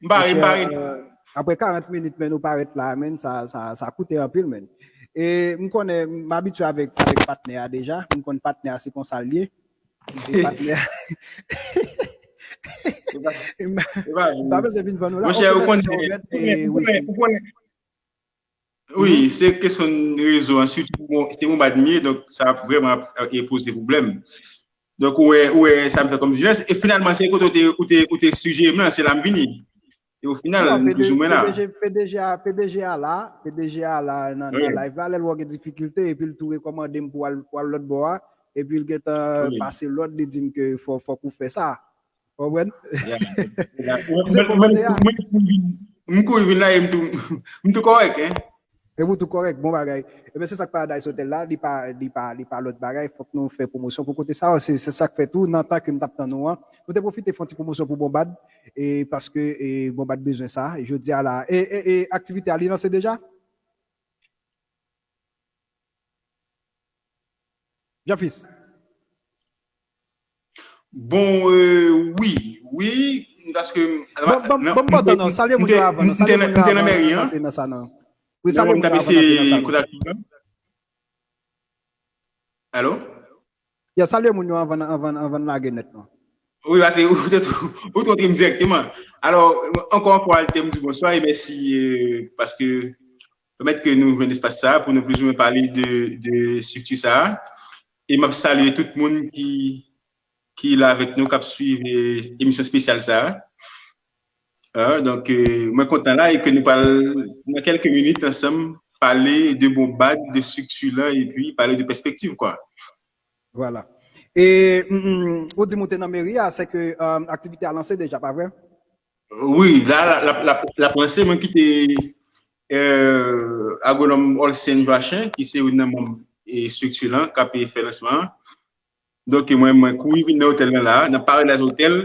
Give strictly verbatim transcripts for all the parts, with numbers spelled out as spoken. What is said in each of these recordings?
M pare, m pare. Apre karant minit, men nou parèt la, men sa, sa, sa koute anpil, men. E m konnen, m abitye avèk, avèk patnè a deja. M konn patnè a se konsa l ye. E patnè a. M pa bezwen vin vann ou la. Monchè, ou konnen, ou konnen, ou konnen, Wi, se kesyon rezo an, sitou bon, se Bombad m ye, donk sa ap vrèman ap, e, poze pwoblèm. Donk, ou wè, ou wè, sa m fè kòm dilèz, e finalman, se kote ou te, ou te, ou te sijere m lan, se la m vini. E o final, nou plizoumwen la. PDG a, PDG a la, PDG a la nan, nan live la, lè l wè gen difikilte, epi l tou rekòmande m pou al, pou al lòt bò a, epi l gentan pase lòd, li di m ke fò, fòk ou fè sa. Konprann? M kouri vin la e m tou, m tou kòrèk, hein? E pou tou kòrèk, bon bagay. Ebyen, se sa k Paradise Hotel la, li pa, li pa, li pa lòt bagay, fòk nou fè pwomosyon pou kote sa, se, se sa k fè tou, nan tan ke m t ap tann ou an, nou te pwofite fè yon ti pwomosyon pou Bonbad, e paske, e, Bonbad bezwen sa, jodi a la. E, e, e aktivite a, li lanse deja? Jean Fils. Bon, euh, wi, wi, paske... Bon, bon, bon, bon, non, salye moun yo avan, non, salye moun yo avan, antre nan sa, non. Wi, salye moun yo avan, antre nan sa, non. Alo? Ya, salye moun yo avan, avan, avan n lage nèt, non. Wi, paske ou te, ou te antre m dirèkteman. Alò, ankò yon fwa, Walter, m di w bonswa e mèsi, euh, paske pèmèt ke nou jwenn espas sa a pou nou plizoumwen pale de, de estrikti sa a. E m ap salye tout moun ki, ki la avèk nou, k ap swiv, eh, emisyon espesyal sa a. Ah, donk, eh, mwen kontan la e ke nou pral, nan kèlke minit, ansanm, pale de Bonbad, de estrikti lan, epi pale de pèspektiv, kwa. Vwala. E, mm, mm, ou di m ou te nan meri a, se ke, euh, aktivite a lanse deja, pa vre? Wi, la, la, la, la, l ap lanse, mwen kite, euh, agwonòm Olsen Joachin, ki se youn nan manm, e, estrikti lan, k ap fè lansman an. Donk, mwen, mwen kouri vin nan otèl lan la, nan Paradise Hotel,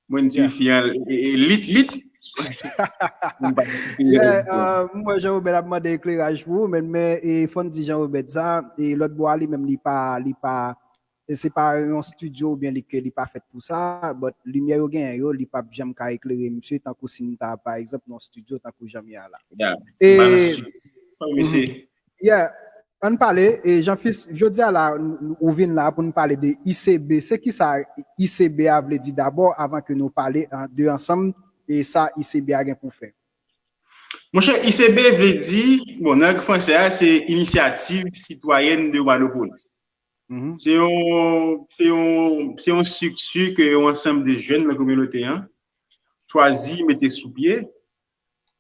mwen di fi an, e, e, lit, lit. Pou m patisipe. Yeah, euh, m wè Jean Robert ap mande ekleraj pou ou, men, men, e, fò n di Jean Robert sa, e, lòt bò a li menm li pa, li pa, e se pa yon estidyo oubyen li ke li pa fèt pou sa, but limyè yo genyen yo, li p ap janm ka eklere misye tankou si n ta, pa egzanp, nan yon estidyo tankou jan m ye a la. Yeah. E, yeah, ann pale, e Jean Fils, jodi a la, n-, n-, ou vin la pou n pale de I C B. Se ki sa I C B a vle di dabò avan ke nou pale an, de ansanm e sa I C B a gen pou fè? Monchè, I C B vle di, bon, nan lang fransè a, se Initiative Citoyenne de Guadeloupe. Se yon, se yon, se yon estrikti ke yon ansanm de jèn nan kominote an chwazi mete sou pye,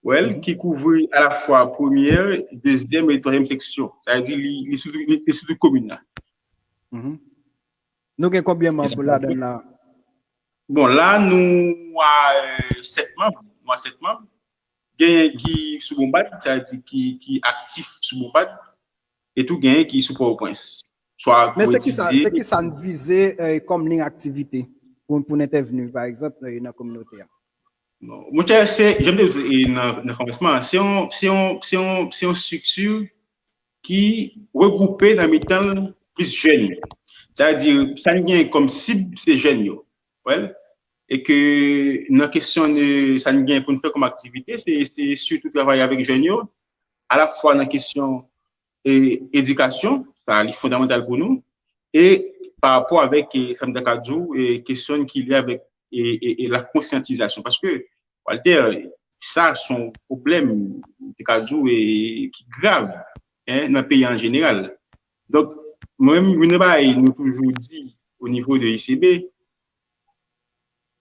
well, ki kouvri alafwa premyè, dezyèm e twazyèm seksyon. Sa vle di li, li sou, li, li sou tout komin nan. Nou gen konbyen manm ladan l la? Bon, la, nou a, euh, sèt manm. Nou a sèt manm. Genyen ki sou Bonbad, sa vle di ki, ki aktif sou Bonbad, e tou genyen ki sou Pòtoprens. Swa pou etidye. Men se ki sa, se ki sa n vize, eh, kòm liy aktivite pou, pou n entèvni, pa egzanp, eh, nan kominote a? Bon, monchè, se, jan m te di, eh, nan, nan kòmansman an, se yon, se yon, se yon, se yon estrikti ki regwoupe nan mitan l plis jèn. Sa vle di, sa n gen kòm sib, se jèn yo. Well, e ke nan kesyon de sa n gen pou n fè kòm aktivite, se, se sitou travay avèk jèn yo, alafwa nan kesyon, e, edikasyon, sa li fondamantal pou nou, e pa rapò avèk, e, sa m ta ka di w, e, kesyon ki lye avèk, e, e, e la konsyantizasyon. Paske, Walter, sa se yon pwoblèm, m te ka di w, e, ki grav, en, nan peyi an jeneral. Donk, mwen menm, youn nan bagay nou toujou di o nivo de I C B,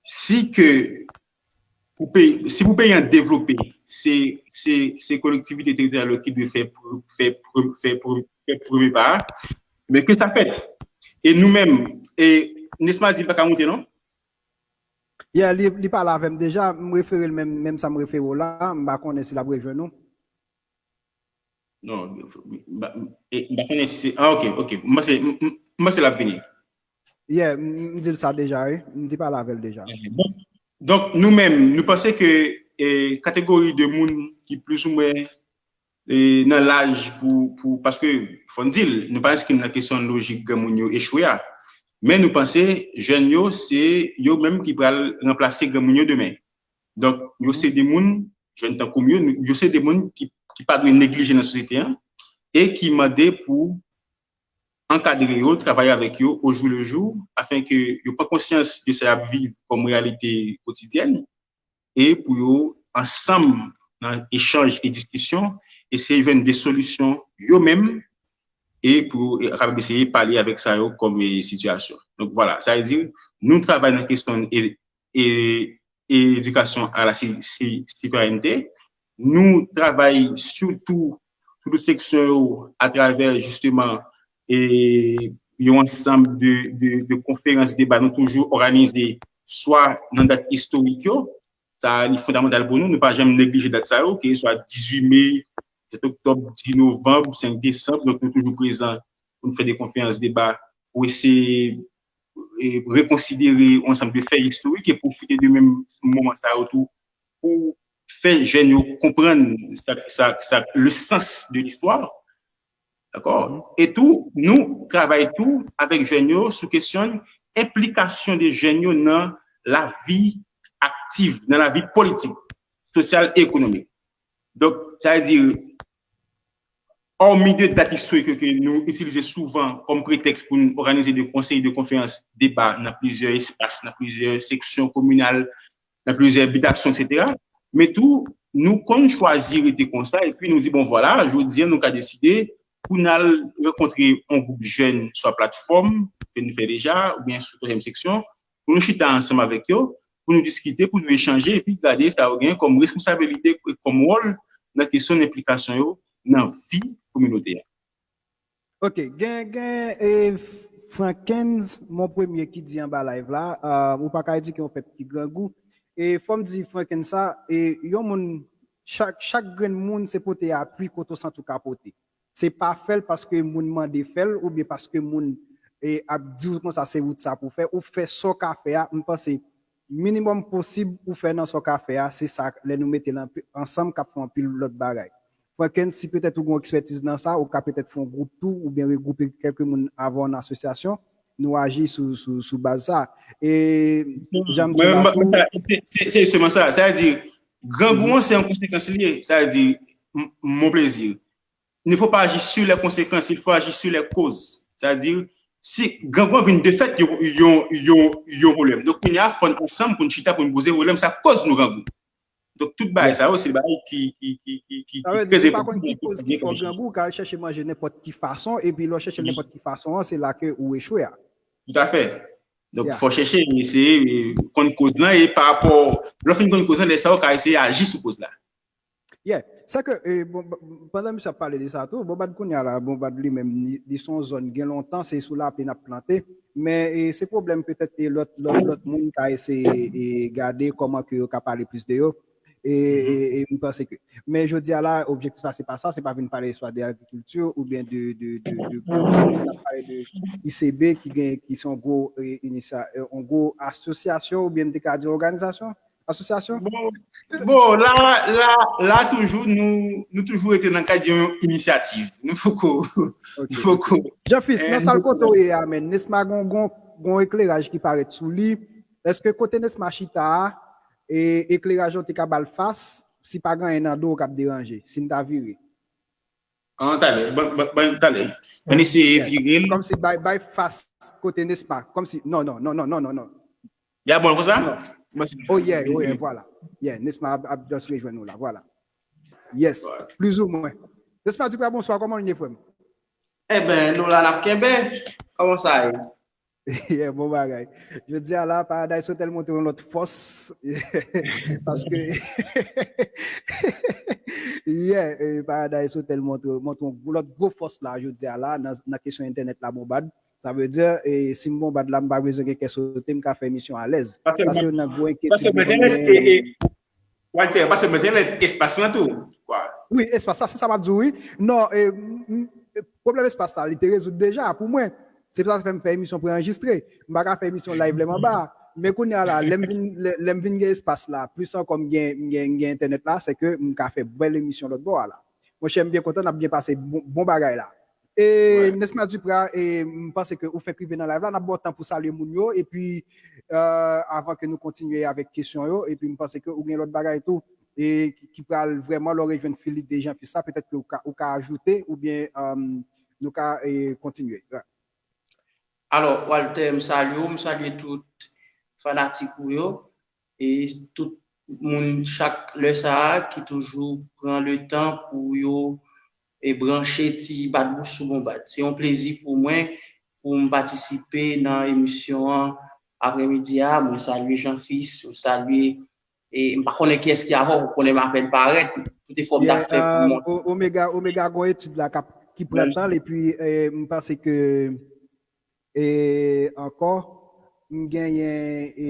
si ke pou peyi, si pou peyi an devlope, se, se, se kolektivite teritoryal yo ki dwe fè, pr-, fè, pr-, fè, pr-, fè premye pa a, men ke sa fèt. E nou menm, e Nesma di li pa ka moute, non? Yeah, li, li pale avè m deja, m refere l menm, menm sa m refere w la, m pa konnen si l ap rejwenn ou. Non, m pa, e, m pa konnen si se, ah, ok, ok. M panse, m, m, m panse l ap vini. Yeah, m, m di l sa deja, wi. M te pale avè l deja. Ok, bon. Donk, nou menm, nou panse ke, e, kategori de moun ki plizoumwen, e, nan laj pou, pou, paske, fò n di l, nou pa enskri n nan kesyon lojik granmoun yo echwe a. Men nou panse, jèn yo, se yo menm ki pral ranplase granmoun yo demen. Donk, yo se de moun, jèn tankou m yo, yo se de moun ki, ki pa dwe neglije nan sosyete an e ki mande pou ankadre yo, travay avèk yo au jour le jour, afin ke yo pran konsyans de sa y ap viv kòm reyalite kotidyèn e pou yo, ansanm, nan echanj e diskisyon, eseye jwenn de solisyon yo menm e pou yo kapab eseye pale avèk sa yo kòm e, sitiyasyon. Donk, vwala, sa vle di, nou travay nan kesyon e, e, edikasyon a la si- si- sitwayènte. Nou travay sitou sou tout seksyon yo atravè, jisteman, e, yon ansanm de, de, de konferans, deba nou toujou òganize swa nan dat istorik yo, sa li fondamantal pou nou, nou pa janm neglije dat sa yo, ke swa dizuit me, sèt oktòb, dis novanm, senk desanm, donk nou toujou prezan pou nou fè de konferans, deba, pou eseye e, rekonsidere yon ansanm de fè istorik e pwofite de menm moman sa yo tou pou fè jèn yo konprann sa, sa, sa, le sens de l'histoire. Dakò? E tou, nou travay tou avèk jèn yo sou kesyon enplikasyon de jèn yo nan lavi aktiv, nan lavi politik, sosyal e ekonomik. Donk, sa vle di, òmi de dat istorik yo ke nou itilize souvan kòm pretèks pou n òganize de konsèy, de konferans, deba nan plizyè espas, nan plizyè seksyon kominal, nan plizyè bitasyon, etsetera. Men tou, nou konn chwazi rete konsa, epi nou di, bon, vwala, jodi a, nou ka deside pou n al rankontre yon gwoup jèn, swa platfòm ke nou fè deja, oubyen sou twazyèm seksyon, pou nou chita ansanm avèk yo, pou nou diskite, pou nou echanje, epi gade sa yo gen kòm responsabilite, kòm wòl nan kesyon enplikasyon yo nan vi kominote a. Ok, gen, gen e, Frankens, mon premye ki di anba live la, uh, ou pa ka edike yon pèp ki grangou. E fò m di Frankens sa, e yon moun, chak, chak grenn moun se pote apui kote w santi w ka pote. Se pa fè l paske moun mande fè l oubyen paske moun e, ap di w konsa se wout sa pou fè. Ou fè sa w ka fè a, m panse minimòm posib ou fè nan sa w ka fè a, se sa lè nou mete l ansanm k ap fè anpil lòt bagay. Franken, si petèt ou gen yon ekspètiz nan sa, ou ka petèt fè yon gwoup tou, oubyen regwoupe kèlke moun avè w nan asosyasyon, nou aji sou, sou, sou baz sa. E, jan m di w la tou. Se jisteman sa. Sa vle di, grangou an, se yon konsekans li ye. Sa vle di, mon plaisir. Il ne faut pas agir sur les conséquences, il faut agir sur les causes. Sa vle di, si grangou an vin de fèt yon, yon, yon, yon pwoblèm. Donk, kounye a, fò n ansanm pou n chita, pou n poze pwoblèm, sa k koz nou grangou. Donk, tout bagay sa yo, se bagay ki, ki, ki, ki, ki, ki trè enpòtan. Sa vle di, si w pa konn ki koz ki fè w grangou, ou ka al chèche manje nenpòt ki fason, epi lè w chèche l nenpòt ki fason an, se la ke ou echwe a. Toutafè. Donk, fò chèche, eseye konn koz lan, e pa rapò, lè w fin konn koz lan, lè sa a, ou ka eseye aji sou koz la. Yeah. Sa ke, e, bon, pandan misye ap pale de sa tou, Bonbad kounye a la, Bonbad li menm, li, li se yon zòn gen lontan, se sou lapli n ap plante. Men e, se pwoblèm petèt e lòt, lòt, lòt moun ka eseye e gade kòman ke yo ka pale plis de yo. E, e, e m panse ke. Men jodi a la, objektif la, se pa sa, se pa vin pale swa de agrikilti oubyen de, de, de, de, de, de, de I C B ki gen, ki se yon gwo e, inisya, e, yon gwo asosyasyon oubyen m te ka di òganizasyon. Asosyasyon? Bon, bon la, la, la toujou, nou, nou toujou rete nan kad yon inisyativ. Nou poko, nou poko. Jean Fils, nan sal kote w ye a, men, Nesma gon, gon, gon ekleraj ki parèt sou li. Èske kote Nesma chita a, e, ekleraj yo te ka ba l fas, si pa gen anyen nan do w k ap deranje, si n ta vire? An, talè, ban, ban, ban, talè. Ann eseye vire l. Kòmsi bay, bay fas kote Nesma. Kòmsi, non, non, non, non, non, non, non. Ya bon konsa? Oh yeah, oh yeah, vwala. Yeah, Nesma ap, ap just rejwenn nou la, vwala. Yes, plizoumwen. Nesma Duprat, bonswa, kòman w ye, frè m? Enben, nou la n ap kenbe. Kòman sa ye? Yeah, bon bagay. Jodi a la, Paradise Hotel montre yon lòt fòs. Paske, yeah, eh, Paradise Hotel montre, montre yon lòt gwo fòs la, jodi a la, nan, nan kesyon entènèt la, Bonbad. Sa vle di, eh, si m Bonbad la, m pa bezwen gen kè sote, m ka fè emisyon alèz. Sa se youn nan gwo enkyetid mwen genyen. Walter, paske mwen te lè espas lan tou. Wi, espas la, se sa m ap di w, wi. Non, e, pwoblèm espas la, li te rezoud deja pou mwen. Se sa k fè m fè emisyon pre-anrejistre. M pa ka fè emisyon live lè m anba. Men kounye a la, lè m vin, lè, lè m vin gen espas la, plis ankò m gen, m gen, m gen entènèt la, se ke m ka fè bèl emisyon lòt bò a la. Monchè, m byen kontan, n ap byen pase bon, bon bagay la. E Nesma Duprat, e m panse ke ou fèk rive nan live la, n ap ba w tan pou salye moun yo, epi euh, avan ke nou kontinye avèk kesyon yo, epi m panse ke ou gen lòt bagay tou, e ki, ki pral vrèman lè w rejwenn Philippe de Jean Fils la, petèt ke ou ka, ou ka ajoute, oubyen euh, nou ka e, kontinye. Alò, Walter, m salye w, m salye tout fanatik ou yo, e tout moun chak lè sa a ki toujou pran le tan pou yo e branche ti bat bouch sou Bonbat. Se yon plezi pou mwen pou m patisipe nan emisyon an aprèmidi a. Mwen salye Jean Fils, mwen salye e m pa konnen kiyès ki avè w, ou konnen m apèn parèt, tout efò m t ap fè pou m monte. Omega, Omega gon etid la k ap ki pran tan l, epi e, m panse ke e ankò m genyen e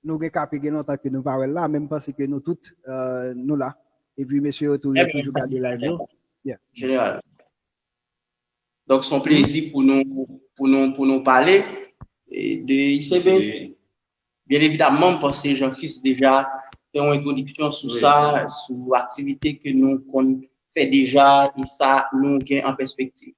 nou gen K P gen lontan ke nou pa wè l la, men m panse ke nou tout euh, nou la. Epi mesye yo tou yo toujou gade live yo. Jeneral. Donk se yon plezi pou nou pou nou pou nou pale de I C B. Byen evidamman, m panse Jean Fils deja fè yon entwodiksyon sou sa, sou aktivite ke nou konn fè deja e sa nou gen an pèspektiv.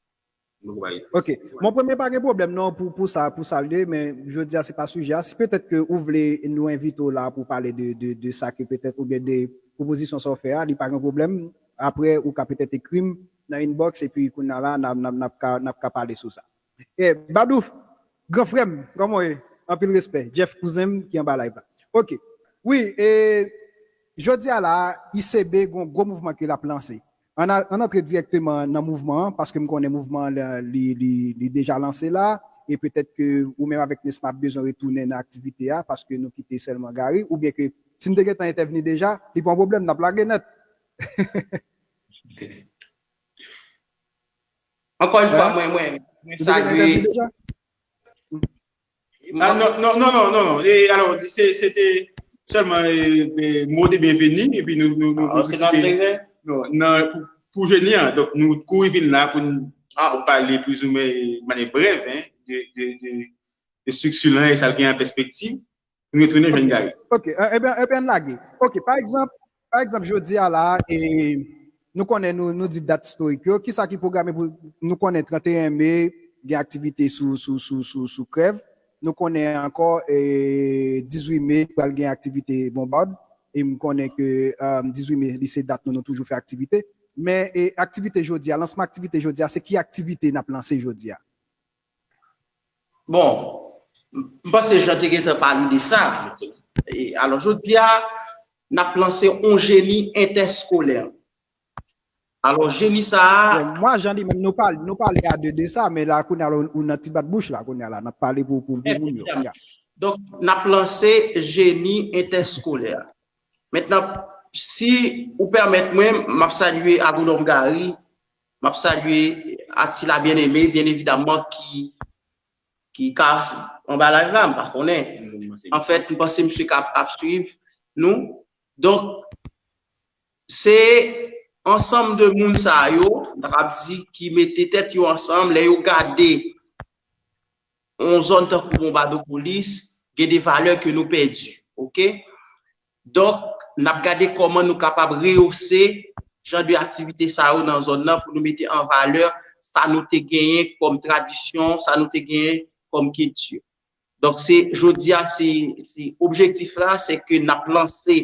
Ok. Mon premye pa gen pwoblèm non pou pou sa pou sa l ye, men jodi a se pa sijè a. Si petèt ke ou vle nou envite w la pou pale de de de sa ke petèt oubyen de pwopozisyon sa w fè a, li pa gen pwoblèm. Apre ou ka petèt ekri m nan inbox epi kounye a la n ap n ap n ap ka n ap ka pale sou sa. Eh, Badouf, gran frè m, kòman w ye? Anpil respè. Jeff kouzen m ki anba live la. Ok. Wi, e jodi a la, I C B gon gwo mouvman ke l ap lanse. Ann antre dirèkteman nan mouvman an, paske m konnen mouvman an li, li, li deja lanse la, e petèt ke ou menm avèk Nesma ap bezwen retounen nan aktivite a, paske nou kite sèlman Gary, oubyen ke si n te gentan entèvni deja, li pa yon pwoblèm, n ap lage nèt. Ankò yon fwa, mwen, mwen, mwen salye. Ah, non, non, non, non, non, non. E alò, se te sèlman mo de byenveni, epi nou, nou, nou, nou, non, nan, pou, pou jeni an. Donk, nou kouri vin la pou n pale plizoumwen manyè brèv, hein, de, de, de, de strikti lan e sa l gen an pèspektiv. Nou retounen jwenn Gary. Ok, ebyen, ebyen, lage. Ok, pa egzanp, pa egzanp, jodi a la, e, nou konnen nou, nou di dat istorik yo. Kisa ki pwograme pou nou konnen tranteyen me, gen aktivite sou, sou, sou, sou, sou Krèv. Nou konnen ankò, e, dizuit me, pral gen aktivite Bonbard. E m konnen ke um, dizuit me, li se dat nou, nou toujou fè aktivite. Men e, aktivite jodi a, lansman aktivite jodi a, se ki aktivite n ap lanse jodi a? Bon, m panse Jean te gentan pale de sa. E, alò, jodi a, n ap lanse yon jeni entèskolè. Alò, jeni sa a. Bon, mwa, Jean, li menm, nou pale, nou pale a de, de sa, men la, kounye a, ou nan ti bat bouch la, kounye a la, n ap pale pou, pou, pou moun yo. Donk, n ap lanse jeni entèskolè. Mentnan, si ou pèmèt mwen, m ap salye Agwonòm Gary, m ap salye Atila Bien-Aimé, byen evidamman, ki, ki ka anba live la, m pa konnen. Anfèt, m panse misye ka ap swiv nou. Donk, se ansanm de moun sa yo, m ta kab di, ki mete tèt yo ansanm, lè yo gade yon zòn tankou Bonbadopolis, gen de valè ke nou pèdi, oke? Donk, n ap gade kòman nou kapab reyose jan de aktivite sa yo nan zòn nan pou nou mete an valè sa nou te genyen kòm tradisyon, sa nou te genyen kòm kilti. Donk, se, jodi a, se, se objektif la, se ke n ap lanse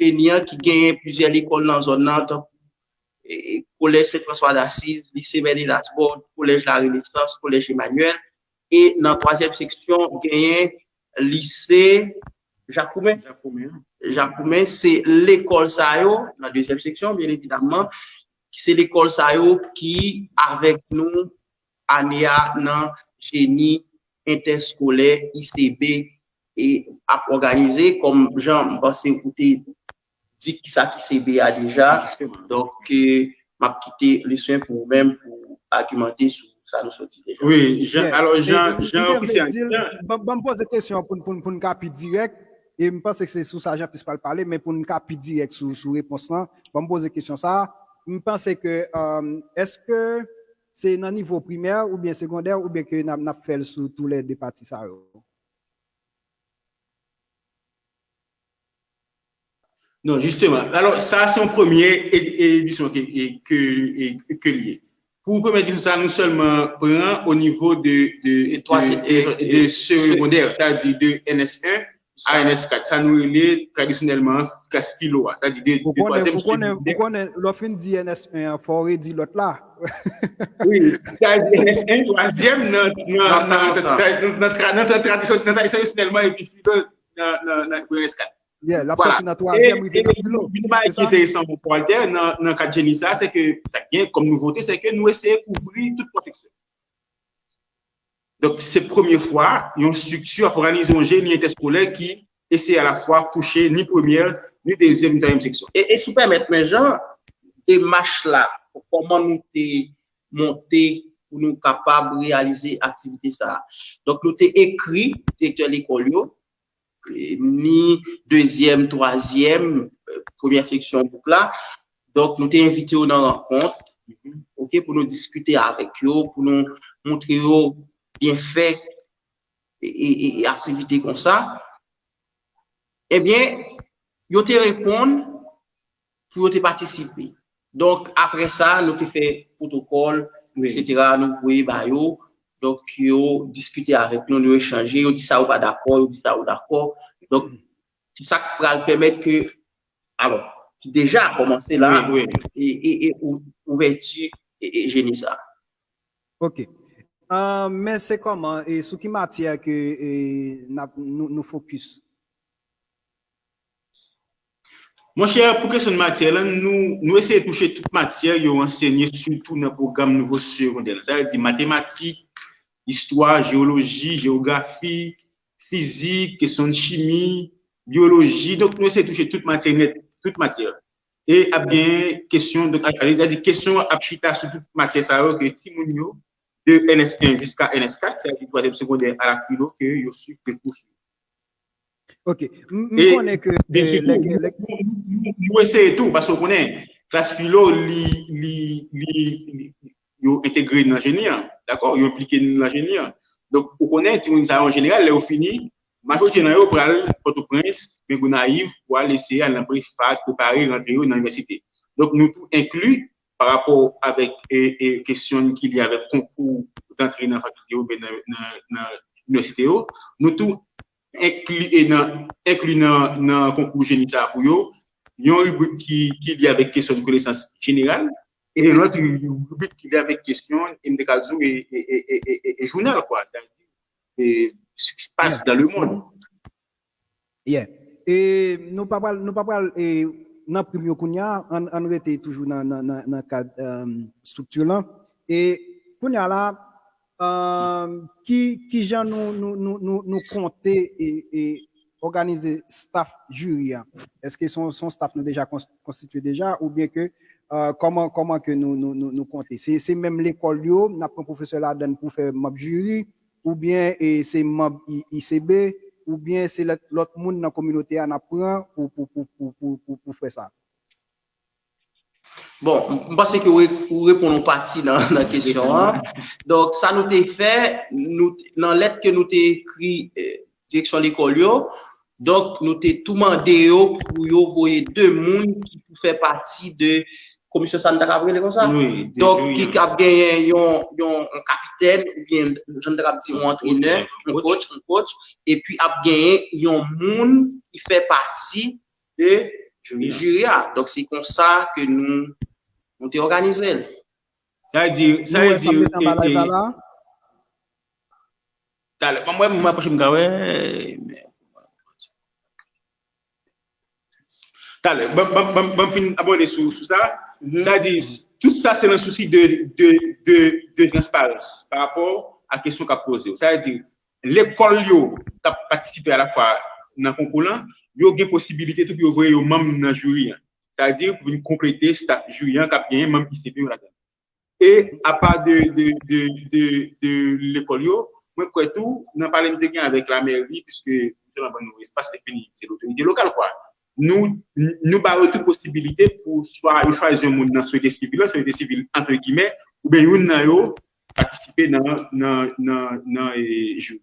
jeni an ki genyen plizyè lekòl nan zòn nan, tankou e, e, Kolèj Sen Franswa Dasiz, Lise Mènelas Bòd, Kolèj Larenesans, Kolèj Emanyèl, e nan twazyèm seksyon, genyen Lise Jakoumen. Jakoumen, se lekòl sa yo, nan dezyèm seksyon, byen evidamman, se lekòl sa yo ki avèk nou ane a nan jeni entèskolè I C B e ap òganize, kòm jan m panse ou te di kisa ki I C B a deja. Donk, m ap kite leswen pou ou menm pou agimante sou sa nou soti deja. Wi, Jean, alò, Jean, Jean ofisyèl. Ban m poze kesyon pou, pou, pou n ka pi dirèk, e m panse ke se sou sa Jean Fils pral pale, men pou n ka pi dirèk sou, sou repons lan, ban m poze kesyon sa a. M panse ke, èske se nan nivo primè oubyen segondè oubyen ke n ap, n ap fè l sou toulède pati sa yo? Non, jisteman. Alò, sa se yon premye edisyon ke, ke, ke l ye. Pou premye kesyon sa, nou sèlman pran o nivo de, de, de, de, de segondè, sa vle di de N S en a N S kat. Sa nou rele tradisyonèlman klas filo a, sa vle di de, de twazyèm segondè. Ou konnen, lè w fin di N S en an, fò w redi lòt la. Wi, sa vle di N S en, twazyèm nan, nan, nan, nan, nan, nan, nan, nan tradisyon, nan tradisyonèlman, epi filo nan, nan, nan, pou N S kat. Yeah, l ap sòti nan twazyèm, rive nan filo. Yon bagay ki enteresan pou Walter nan, nan kad jeni sa, se ke sa gen kòm nouvote, se ke nou eseye kouvri tout pwofesè. Donk, se premye fwa yon estrikti ap òganize yon jeni entèskolè ki eseye alafwa kouche ni premyè, ni dezyèm, ni twazyèm seksyon. E, e si w pèmèt mwen, Jean, demach la, kòman nou te monte pou nou kapab reyalize aktivite sa a. Donk, nou te ekri direktè lekòl yo, e, ni dezyèm, twazyèm, e, premyè seksyon gwoup la. Donk, nou te envite yo nan rankont, oke, pou nou diskite avèk yo, pou nou montre yo byenfè e, e, e, e aktivite konsa. Ebyen, yo te reponn pou yo te patisipe. Donk, apre sa, nou te fè pwotokòl, etsetera, nou voye ba yo. Donk, yo diskite avèk nou, nou echanje, yo di sa yo pa dakò, yo di sa yo dakò. Donk, se sa k pral pèmèt ke, alò, ki deja kòmanse la, e, e, e ou-, ouvèti e, e jeni sa. Ok. Ah, men se kòman, e sou ki matyè ke, e, n ap, nou, nou fokis? Monchè, pou kesyon de matyè la, nou, nou eseye touche tout matyè yo ansenye, sitou nan pwogram nivo segondè la. Sa vle di matematik, istwa, jewoloji, jewografi, fizik, kesyon de chimi, byoloji. Donk, nou eseye touche tout matyè nèt, tout matyè. E ap gen kesyon, donk, a, a, a, kesyon ap chita sou tout matyè sa yo ke timoun yo, de N S en jiska N S kat, sa vle di twazyèm segondè a la filo, ke yo swiv de kou sou. Ok. M, m konnen ke, e, lè, lè, nou, nou, nou eseye tou, paske w konnen, klas filo, li, li, li, li, yo entegre nan jeni an, dakò? Yo enplike nan jeni an. Donk, ou konnen, timoun sa yo, an jeneral, lè yo fini, majorite nan yo pral Pòtoprens, Gonayiv, pou al eseye al nan prefak, prepare rantre yo nan inivèsite. Donk, nou tou enkli pa rapò avèk, e, e, kesyon ki lye avèk konkou dantre nan fakilte yo oubyen nan, nan, nan inivèsite yo. Nou tou enkli, e, nan, enkli nan, nan konkou jeni sa a pou yo, yon ribrik ki, ki lye avèk kesyon de konesans jeneral, e yon lòt ribrik ki lye avèk kesyon, e m te ka di w, e, e, e jounal, kwa. Sa vle di, e, ce qui se passe dans le monde. Yeah. E nou pa pral, nou pa pral, e, nan prim yo kounye a, ann, ann rete toujou nan, nan, nan, nan kad, um, estrikti lan. E kounye a la, um, ki, ki jan nou, nou, nou, nou, nou konte e, e òganize staff jiri a? Èske se yon, se yon staff nou deja kons-, konstitye deja, oubyen ke, uh, kòman, kòman ke nou, nou, nou, nou konte? Se, se menm lekòl yo, n ap pran pwofesè ladann pou fè manm jiri, oubyen, e, se manm I-, I C B, oubyen se lòt, lòt moun nan kominote a n ap pran pou, pou, pou fè sa? Bon, m, m panse ke w re-, ou reponn yon pati nan, nan kesyon an. Donk, sa nou te fè, nou t-, nan lèt ke nou te ekri, e, direksyon lekòl yo, donk, nou te tou mande yo pou yo voye de moun ki pou fè pati de komisyon sa n ta ka rele konsa. Donk, ki ap genyen yon, yon, yon kapitèn, oubyen, jan n ta ka di, yon antrenè, yon coach, yon coach, epi ap genyen yon moun ki fè pati de jiri a. Donk, se konsa ke nou, nou te òganize l. Sa vle di, sa vle di, e, e, talè, ban m wè, m apwoche m ka wè. Talè, ban, ban, ban, ban m fin abòde sou, sou sa. Sa vle di, tout sa se nan sousi de, de, de, de transparans pa rapò a kesyon k ap poze yo. Sa vle di, lekòl yo k ap patisipe alafwa nan konkou lan, yo gen posibilite tou pou yo voye yo manm nan jiri an. Sa vle di, pou vin konplete staff jiri an k ap genyen manm I C B yo ladan. E apa de, de, de, de, de lekòl yo, mwen kwè tou, nan pale m te gen avèk lamèri, piske nou te ban nou espas, li fini, se lotorite lokal, kwa. Nou, nou ba yo tou posibilite pou swa yo chwazi yon moun nan sosyete sivil la, sosyete sivil, antre gimè, oubyen youn nan yo patisipe nan, nan, nan, nan, e, jiri.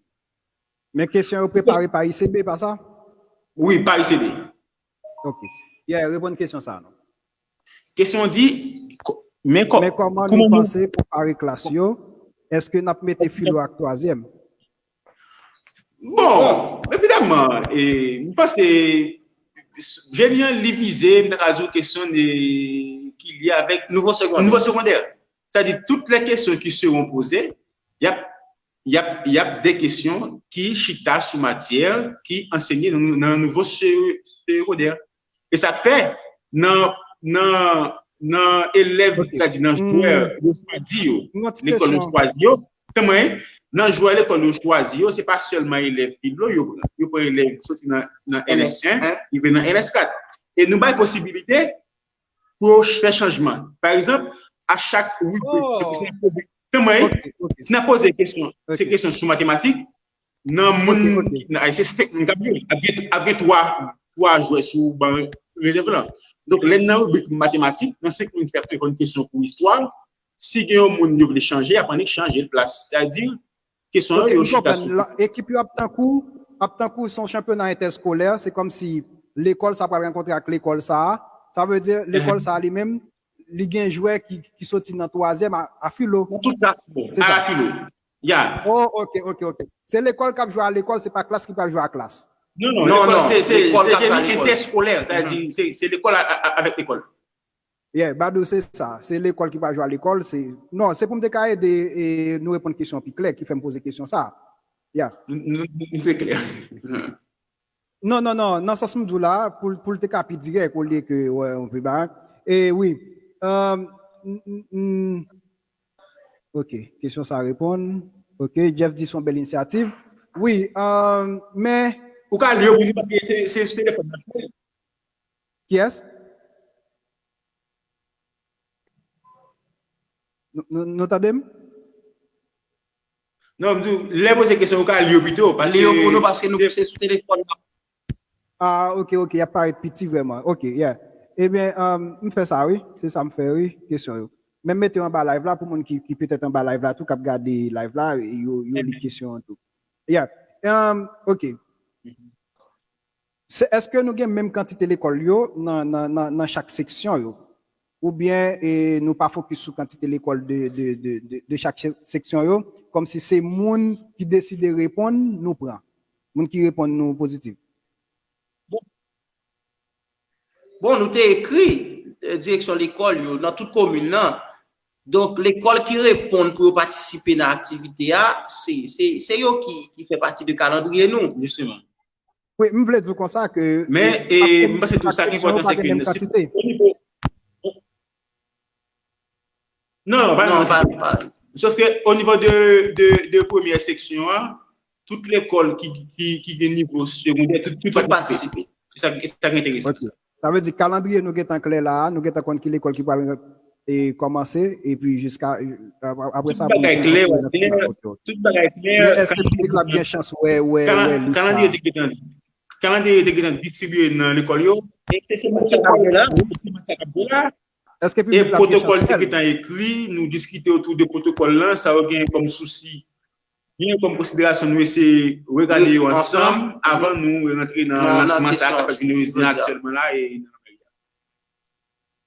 Men kesyon yo prepare pa I C B, pa sa? Wi, pa I C B. Ok. Yeah, reponn kesyon sa a, non. Kesyon an di, ko-, Men kòman nou panse pou pare klas yo? Èske n ap mete filo ak twazyèm? Bon, evidaman, e, m panse jeni an li vize, m ta ka di w kesyon ki lye avèk nivo segondè. Nivo segondè. Sètadi tout lè kesyon ki seront poze, y ap y ap y ap de kesyon ki chita sou matyè ki ansenye nan nivo segondè. E sa k fè nan nan nan elèv, sètadi nan jwè yo chwazi yo, lekòl yo chwazi yo, tanmen nan jwè lekòl yo chwazi yo, se pa sèlman elèv filo yo pran. Yo pran elèv soti nan nan L S en rive nan L S kat. E nou bay posibilite pou yo fè chanjman. Pa egzanp, a chak ribrik, si n ap poze, tanmen, si n ap poze kesyon, se kesyon sou matematik, nan moun ki nan se senk moun k ap jwe, ap gen ap gen twa twa jwè sou ban rezèv lan. Donk, lè n nan ribrik matematik, nan senk moun ki ap reponn kesyon pou istwa, si gen yon moun yo vle chanje, y ap annik chanje l plas. Sètadi, kesyon yo yo chita sou. Ekip yo ap tankou ap tankou se yon chanpyona entèskolè, se kòmsi lekòl sa pral rankontre ak lekòl sa a. Sa vle di lekòl sa a li menm li gen jwè ki ki soti nan twazyèm a filo. Nan tout klas yo, a la filo. Ya. Oh, ok, ok, ok. Se lekòl k ap jwe a lekòl, se pa klas ki pral jwe a klas. Non, non, lekòl se se se entèskolè, sa vle di se se lekòl avèk lekòl. Yeah, Badou, se sa. Se lekòl ki pa jwe a lekòl. Se non, se pou m te ka ede e, nou reponn kesyon pi klè ki fè m poze kesyon sa. Yeah. Nou se klè. Non, non, non. Nan sans m di w la, pou pou l te ka pi dirèk olye ke wè yon pi ba. E wi. Um, mm, mm, mm. Ok, kesyon sa reponn. Ok, Jeff di se yon bèl inisyativ. Wi, um, men. Ou ka li yo pou nou paske se se sou telefòn nan. Kiyès? Nou tande m? Non, m di w, lè poze kesyon ou ka li yo pito. Li yo pou nou paske nou se sou telefòn nan. Ah, ok, ok, y ap parèt piti vrèman. Ok, yeah. Ebyen, um, m fè sa wi, se sa m fè wi, kesyon yo. Men m mete yo anba live la pou moun ki, ki petèt anba live la tou, k ap gade live la, yo, yo li kesyon an tou. Yeah. Um, ok. Se èske nou gen menm kantite lekòl yo nan nan nan nan chak seksyon yo? Oubyen e, nou pa fokis sou kantite lekòl de de de de de chak seksyon yo? Kòmsi se moun ki deside reponn nou pran. Moun ki reponn nou pozitif. Bon, nou te ekri direksyon lekòl yo nan tout komin nan. Donk, lekòl ki reponn pou yo patisipe nan aktivite a, se se se yo ki ki fè pati de kalandriye nou. Jisteman. Wi, m vle di w konsa ke. Men, e, m panse tou sa ki enpòtan, se ke o nivo. Non, non, pa menm. Sof ke o nivo de, de, de premyè seksyon an, tout lekòl ki, ki, ki gen nivo segondè, tout, tout patisipe. Se sa, se sa ki enteresan. Sa vle di kalandriye nou gentan klè la a, nou gentan konn ki lekòl ki pral e kòmanse epi jiska apre sa. Tout bagay klè, klè, tout bagay klè. Men èske piblik la ap gen chans wè wè wè li sa? Kalandriye te gentan kalandriye te gentan distribiye nan lekòl yo. E se se match sa k ap jwe la. Se match sa k ap jwe la. Èske piblik la ap gen chans wè l? Protokòl te gentan ekri, nou diskite otou de protokòl lan, sa yo gen kòm sousi. Gen kòm konsiderasyon nou eseye regade yo ansanm avan nou rantre nan lansman sa k ap fèt jodi an aktyèlman la e nan lari a.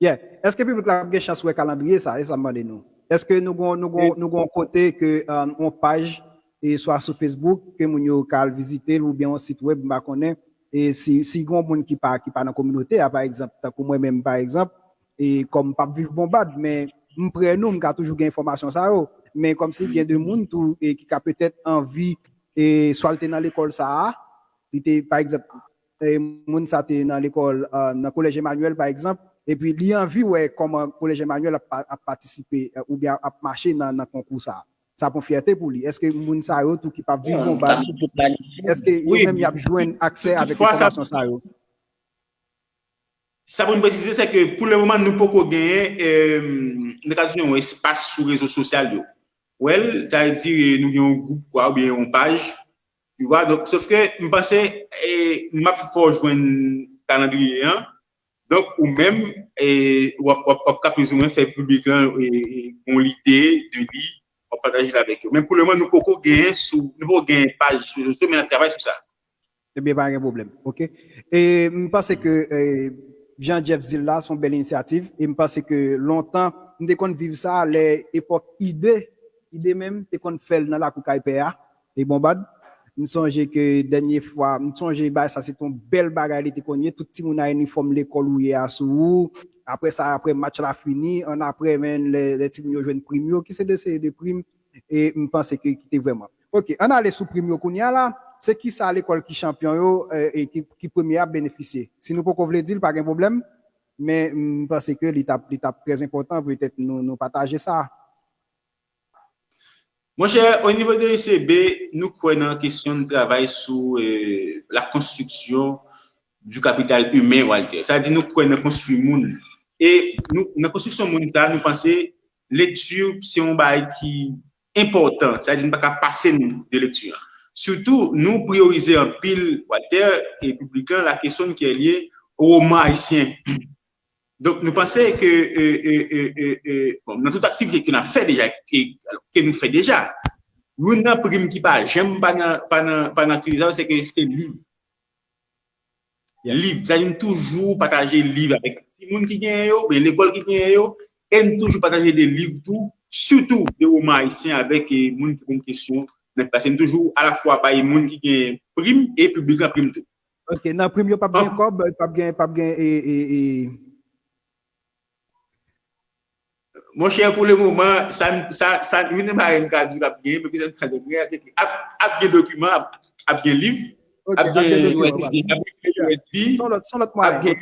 Yeah. Èske piblik la ap gen chans wè kalandriye sa? E sa m mande nou. Èske nou gon nou gon nou gon kote ke yon paj e swa sou Facebook ke moun yo ka al vizite l oubyen yon sit wèb m pa konnen e si si gon moun ki pa ki pa nan kominote a pa egzanp tankou mwen menm pa egzanp e kòm m p ap viv Bonbad men m prè nou m ka toujou gen enfòmasyon sa yo men kòmsi gen de moun tou e ki ka petèt anvi e swa l te nan lekòl sa a li te pa egzanp e moun sa te nan lekòl nan kolèj Emmanuel pa egzanp epi li anvi wè kòman kolèj Emmanuel ap ap patisipe oubyen ap mache nan nan konkou sa a. Sa pou fyète pou li. Èske moun sa yo tou ki p ap viv Bonbad, èske yo menm y ap jwenn aksè avèk enfòmasyon sa yo? Sa pou n presize se ke pou le moman nou poko genyen nou ka di yon espas sou rezo sosyal yo. Well, sa vle di nou gen yon gwoup kwa oubyen yon paj. Tu vois, donk sof ke m panse m ap fè w jwenn kalandriye an. Donk, ou menm, w ap w ap w ap ka plizoumwen fè piblik lan yon lide de li, w ap pataje l avèk yo. Men pou lemoman, nou poko genyen sou, nou poko genyen paj sou rezo sosyo, men n ap travay sou sa. Ebyen, pa gen pwoblèm, oke. E m panse ke jan Jeff di l la, se yon bèl inisyativ, e m panse ke lontan, m te konn viv sa lè epòk Ide, Ide menm te konn fè l nan lakou kay pè a, e Bonbad. M sonje ke dènye fwa, m sonje bagay sa se te yon bèl bagay li te konn ye, tout timoun a inifòm lekòl ou ye a sou ou. Apre sa, apre match la fini, an apre, men, lè, lè timoun yo jwenn prim yo, ki se de seri de prim, e m panse ke ki te vrèman. Ok, ann ale sou prim yo kounye a la. Se ki sa lekòl ki chanpyon yo, eh, e ki, ki premye ap benefisye? Si nou poko vle di l, pa gen pwoblèm, men m panse ke li t ap, li t ap trè enpòtan, petèt nou, nou pataje sa. Monchè, o nivo de U C B, nou kwè nan kesyon travay sou eh, la construction du capital humain, Walter. Sa di nou kwè nan konstwi moun. E nou, nan konstriksyon moun sa, nou panse lekti se yon bagay ki enpòtan. Sa di nou pa ka pase nou de lekti. Sitou, nou priyorize anpil, Walter, e piblik lan, la kesyon ki lye o woman ayisyen. Donk, nou panse ke, e, e, e, e, e, bon, nan tout aktivite ke n ap fè deja, ke, ke nou fè deja, youn nan prim ki pa janm pa nan, pa nan, pa nan aktivite sa yo, se ke se liv. Liv. Sa di nou toujou pataje liv avèk timoun ki genyen yo, oubyen lekòl ki genyen yo, e nou toujou pataje de liv tou, sitou de woman ayisyen avèk e, moun ki konn kesyon nèt. Paske nou toujou alafwa bay moun ki gen prim e piblik lan prim tou. Ok, nan prim yo p ap gen kòb, p ap gen, p ap gen e, e, e, Monchè, pou le moman, sa, sa, sa, youn nan bagay m ka di w ap gen, men plis m ka di w ap, ap gen dokiman, ap, ap gen liv, ap gen U S B, ap gen kle U S B, ap gen,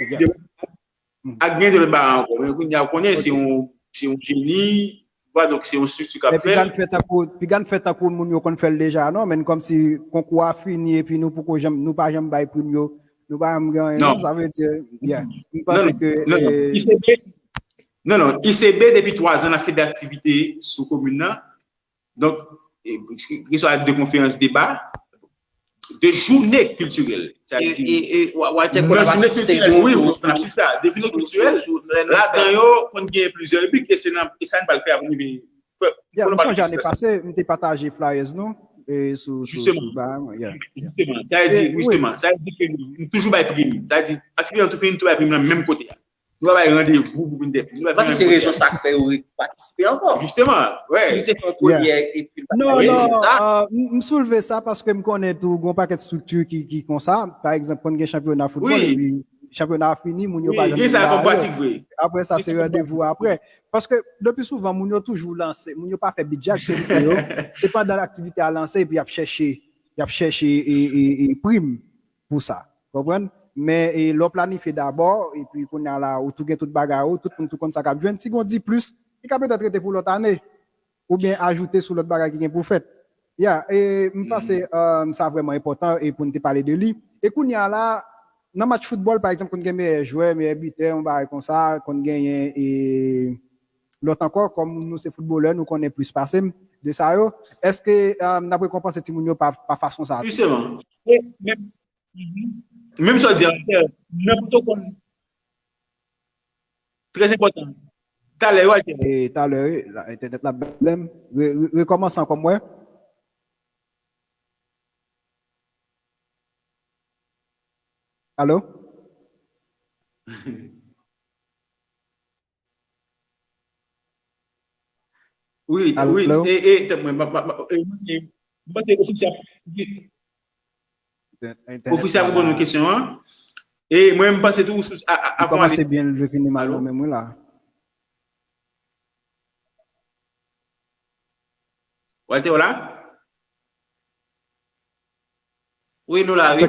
ap gen de lòt bagay ankò. Men kounye a, ou konnen, se yon, se yon jeni, vwa, donk se yon estrikti k ap fè. Piga n fè tankou, piga n fè tankou moun yo konn fè l deja, non, men kòmsi konkou a fini epi nou poko janm, nou pa janm bay prim yo, nou pa janm gen anyen, non, sa vle di, yeah. M panse ke, non, non, I C B, Non, non, I C B depi twa zan n ap fè de aktivite sou komin nan. Donk, keswa de konferans deba, de joune kiltirèl. Sa vle di, nan joune kiltirèl, wi, wi, n ap swiv sa. De joune kiltirèl, ladan yo, konn gen plizyè ribrik, e se nan, e sa n pral fè avan n rive. M sonje ane pase, m te pataje flyers nou. Sou, sou, sou, jisteman, sa vle di, jisteman, sa vle di ke nou toujou bay prim. Sa vle di, aktivite an tou fini, nou tou bay prim nan menm kote a. Nou pa bay randevou pou vin dèpi. Nou pa bay prim. Mwen panse se rezon sa k fè yo repatisipe ankò. Jisteman, wi. Si li te fè yon premyè epi l pa t bay rezilta. Non, non, m soulve sa paske m konnen tou gen yon pakèt estrikti ki, ki konsa. Pa egzanp, konn gen chanpyona foutbòl epi chanpyona a fini, moun yo pa janm vin ba yo. Apre sa, se randevou apre. Paske, lepi souvan, moun yo toujou lanse, moun yo pa fè bidjè aktivite yo. Se pandan aktivite a lanse epi y ap chèche, y ap chèche e, e, e, prim pou sa. Konprann? Men e, lè w planifye dabò, epi kounye a la, ou tou gen tout bagay ou, tout moun tou konn sa k ap jwenn. Si gen yon diplis, li ka petèt rete pou lòt ane. Oubyen ajoute sou lòt bagay ki gen pou fèt. Ya, e m panse sa vrèman enpòtan e pou n te pale de li. E kounye a la, nan match foutbòl, pa egzanp, konn gen meyè jwè, meyè bitè, yon bagay konsa, konn genyen e lòt ankò, kòm nou se foutbolè, nou konnen plis pase m de sa yo. Èske n ap rekonpanse timoun yo pa, pa fason sa a tou? Jisteman. Menm sa w di a, nan pwotokonn trè enpòtan. Talè, yo al tè. E talè, wi, entènèt la pwoblèm. Rekòmanse ankò, m wè. Alo? Wi, wi, e, e, tann mwen, m panse ofisye a, ofisye a pou poze nou kesyon an. E mwen, m panse tou, a, a, avan ale. Li kòmanse byen, l vle fini mal nan men mwen la. Walter, w la? Wi, nou la, wi.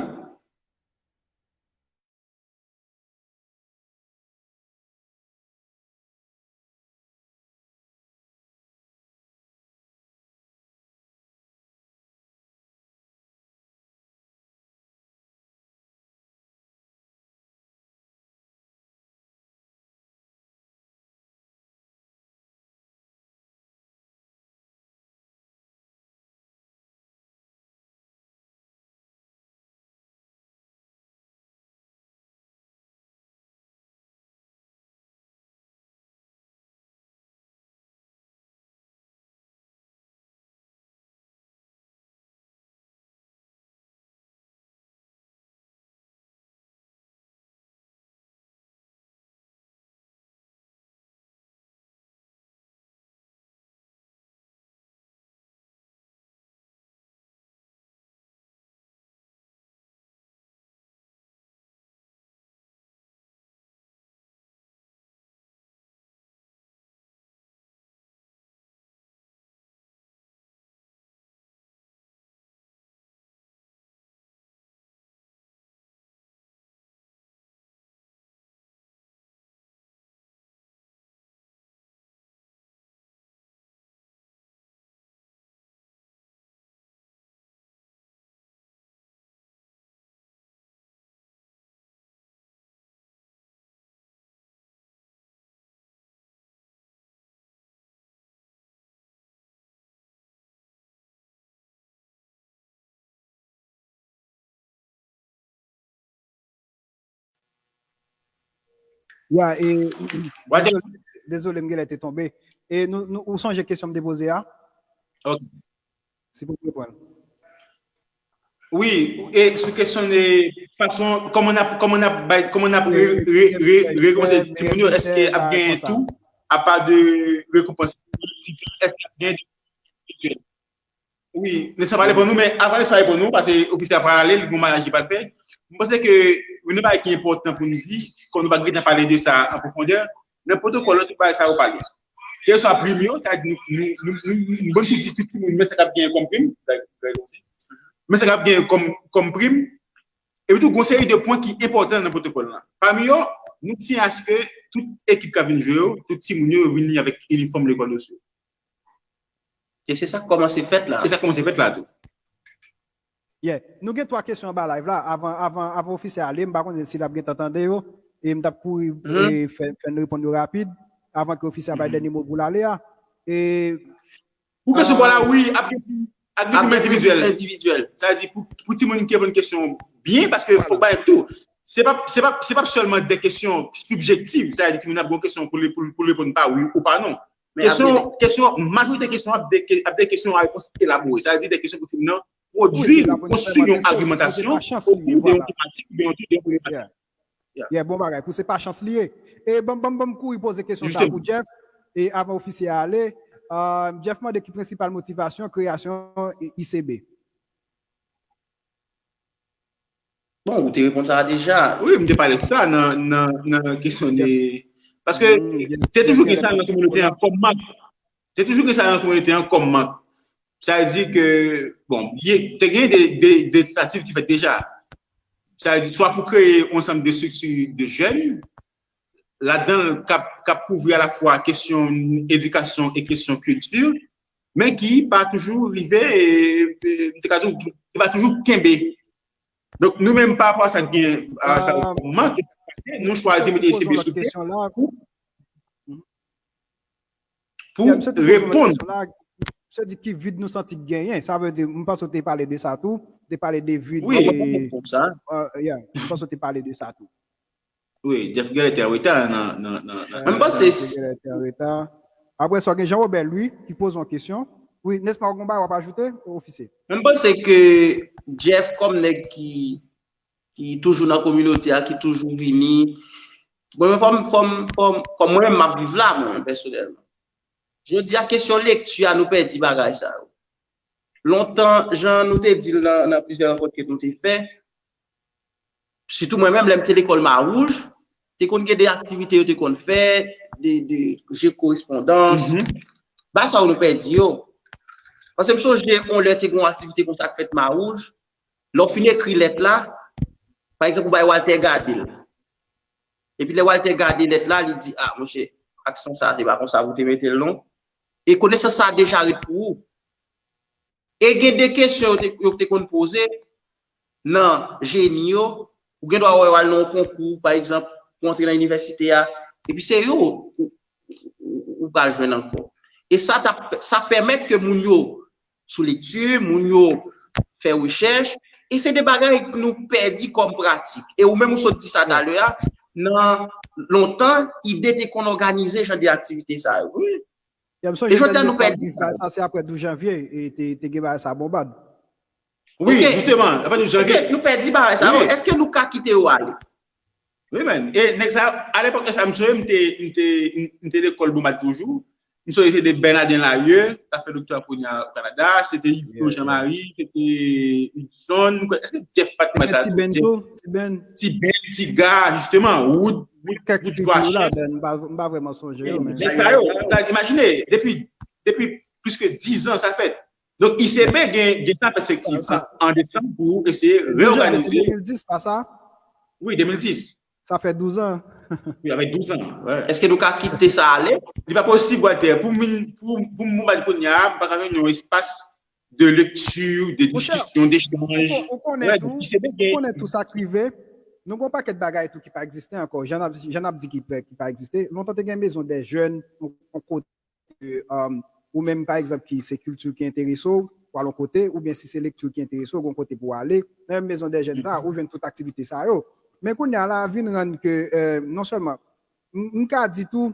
Ya, e, Wate- dezole, dezole, m genlè te tonbe. E nou, nou, ou sonje kesyon m te poze a? Ok. Si pou reponn. Wi, e sou kesyon de fason, kòman n ap, kòman n ap bay, kòman n ap re, re, re, rekonpanse timoun yo, èske ap gen tou, apa de rekonpans, èske ap gen tou? Wi, men sa pa reponn nou, men avan sa reponn nou, paske ofisye a pral ale, li gon malaj li pral fè. M panse ke youn nan bagay ki enpòtan pou nou di, kòm nou pa gentan pale de sa an pwofondè, nan pwotokòl la, tout bagay sa yo pale. Kèlkeswa prim yo, sa di nou, nou, nou, nou, nou, nou bann tou di tout timoun, men sa k ap genyen kòm prim, men sa k ap genyen kòm, kòm prim, epi tou, gon seri de pwen ki enpòtan nan pwotokòl la. Pami yo, nou tyen aske tout ekip k ap vin jwe yo, tout timoun yo, yo vini avèk inifòm lekòl yo sou yo. E se sa k kòmanse fèt la. E sa kòmanse fèt la tou. Yeah. Nou gen twa kesyon anba live la. Avan, avan, avan ofisye ale, m pa konnen si l ap gentan tande yo. E m t ap kouri e fè, fè n reponn yo rapid. Avan ke ofisye a bay dènye mo pou l ale a. E Pou kesyon pa la, wi, ap gen, ap gen prim endividyèl. Endividyèl. Sa vle di, pou, pou timoun ki reponn kesyon byen, paske fòk bay tou. Se pa, se pa, se pa sèlman de kesyon sibjektiv. Sa vle di, timoun ap gen kesyon pou li, pou, pou reponn pa wi ou pa non. Kesyon, kesyon, majorite kesyon ap de, ap de kesyon a repons elabore. Sa vle di, de kesyon pou timoun nan pwodui, konstwi yon agimantasyon otou de yon tematik, de yon, de yon pwoblematik. Yeah, bon bagay, pou se pa chans li ye. E ban, ban, ban m kouri poze kesyon sa pou Jeff, e avan ofisye a ale. Euh, Jeff mande ki prensipal motivasyon kreyasyon I C B. Bon, ou te reponn sa deja. Wi, m te pale sou sa nan, nan, nan kesyon de... Paske te toujou gen sa nan kominote an kòm mak. Te toujou gen sa nan kominote an kòm mak. Sa vle di ke, bon, te gen de, de, de tantativ ki fèt deja. Sa vle di, swa pou kreye yon ansanm de estrikti de jèn, ladan l k ap, k ap kouvri alafwa kesyon edikasyon e kesyon kilti, men ki pa toujou rive, e, e, m te ka di w, ki pa toujou kenbe. Donk, nou menm, pa rapò a sa k gen, a sa k manke, nou chwazi mete I C B sou pye pou, pou reponn. Se di ki vid nou santi k genyen. Sa vle di, m panse w te pale de sa tou. Te pale de vid. Wi, m panse w te pale de sa tou. Wi, Jeff genlè te an reta nan, nan, nan, nan. Mwen panse. Apre sa, gen Jean Robert Louis ki poze yon kesyon. Wi, Nesma, w gon bagay w ap ajoute, ofisye? Mwen panse ke Jeff, kòm nèg ki, ki toujou nan kominote a, ki toujou vini, mwen, fò m, fò m, fò m, kòm mwen menm m ap viv la, mwen menm, pèsonèlman. Jodi a, kesyon lekti a, nou pèdi bagay sa yo. Lontan, jan nou te di l nan, nan plizyè rankont ke nou te fè, sitou mwen menm, lè m te lekòl Mawouj, te konn gen de aktivite yo te konn fè, de, de je korespondans. Bagay sa yo nou pèdi yo. Paske m sonje yon lè te gen yon aktivite konsa k fèt Mawouj, lè w fin ekri lèt la, pa egzanp, ou bay Walter gade l. Epi lè Walter gade lèt la, li di, a, monchè, aksan sa, se pa konsa pou te mete l non. E konesans sa deja ret pou ou. E gen de kesyon yo te, yo te konn poze nan jeni yo, ou gen dwa wè yo al nan yon konkou, pa egzanp, pou antre nan inivèsite a, epi se yo ou, ou, ou pral jwenn ankò. E sa, t ap, sa pèmèt ke moun yo sou lekti, moun yo fè rechèch, e se de bagay nou pèdi kòm pratik. E ou menm ou sot di sa talè a, nan lontan, ide te konn òganize jan de aktivite sa yo. Wi. E jodi a nou pèdi sa, se apre douz janvye, e te, te gen bagay sa bonbad. Wi, jisteman, apre douz janvye. Nou pèdi bagay sa. Èske nou ka kite yo ale? Wi, men. E nèg sa, a lepòk sa, m sonje m te, m te, m te lekòl bonbad toujou. M sonje se te Bernardin Laye, k ap fè doktora kounye a o Kanada, se te Yvetot Jean Marie, se te Hudson, èske Jeff pa t nan sa? Ti Ben tou, Ti Ben. Ti Ben, Ti Ga, jisteman, Wood, Wood, Wood Grachel. M pa vrèman sonje yo, men. Nèg sa yo, imajine, depi, depi plis ke diz an sa fèt. Donk, I C B gen, gen sa pèspektiv an, an desanm pou eseye reòganize. De mil dis, pa sa? Wi, de mil dis. Sa fè douz an. Wi, avèk douz an. Èske nou ka kite sa ale? Li pa posib, Walter. Pou moun, pou, pou moun bat kounye a, m pa ka jwenn yon espas de lekti, de diskisyon, dechanj. Ou konnen tou, ou konnen tou sa k rive. Nou gen yon pakèt bagay tou ki pa egziste ankò. Jan n ap, jan n ap di ki pa, ki pa egziste. Lontan te gen mezon dè jèn, yon kote, um, ou menm, pa egzanp, ki se kilti ki enterese w, w al yon kote, oubyen si se lekti ki enterese w, gon kote pou w ale. Nan menm mezon dè jèn sa, ou jwenn tout aktivite sa yo. Men kounye a la, vin rann ke, euh, non sèlman m, m ka di tou,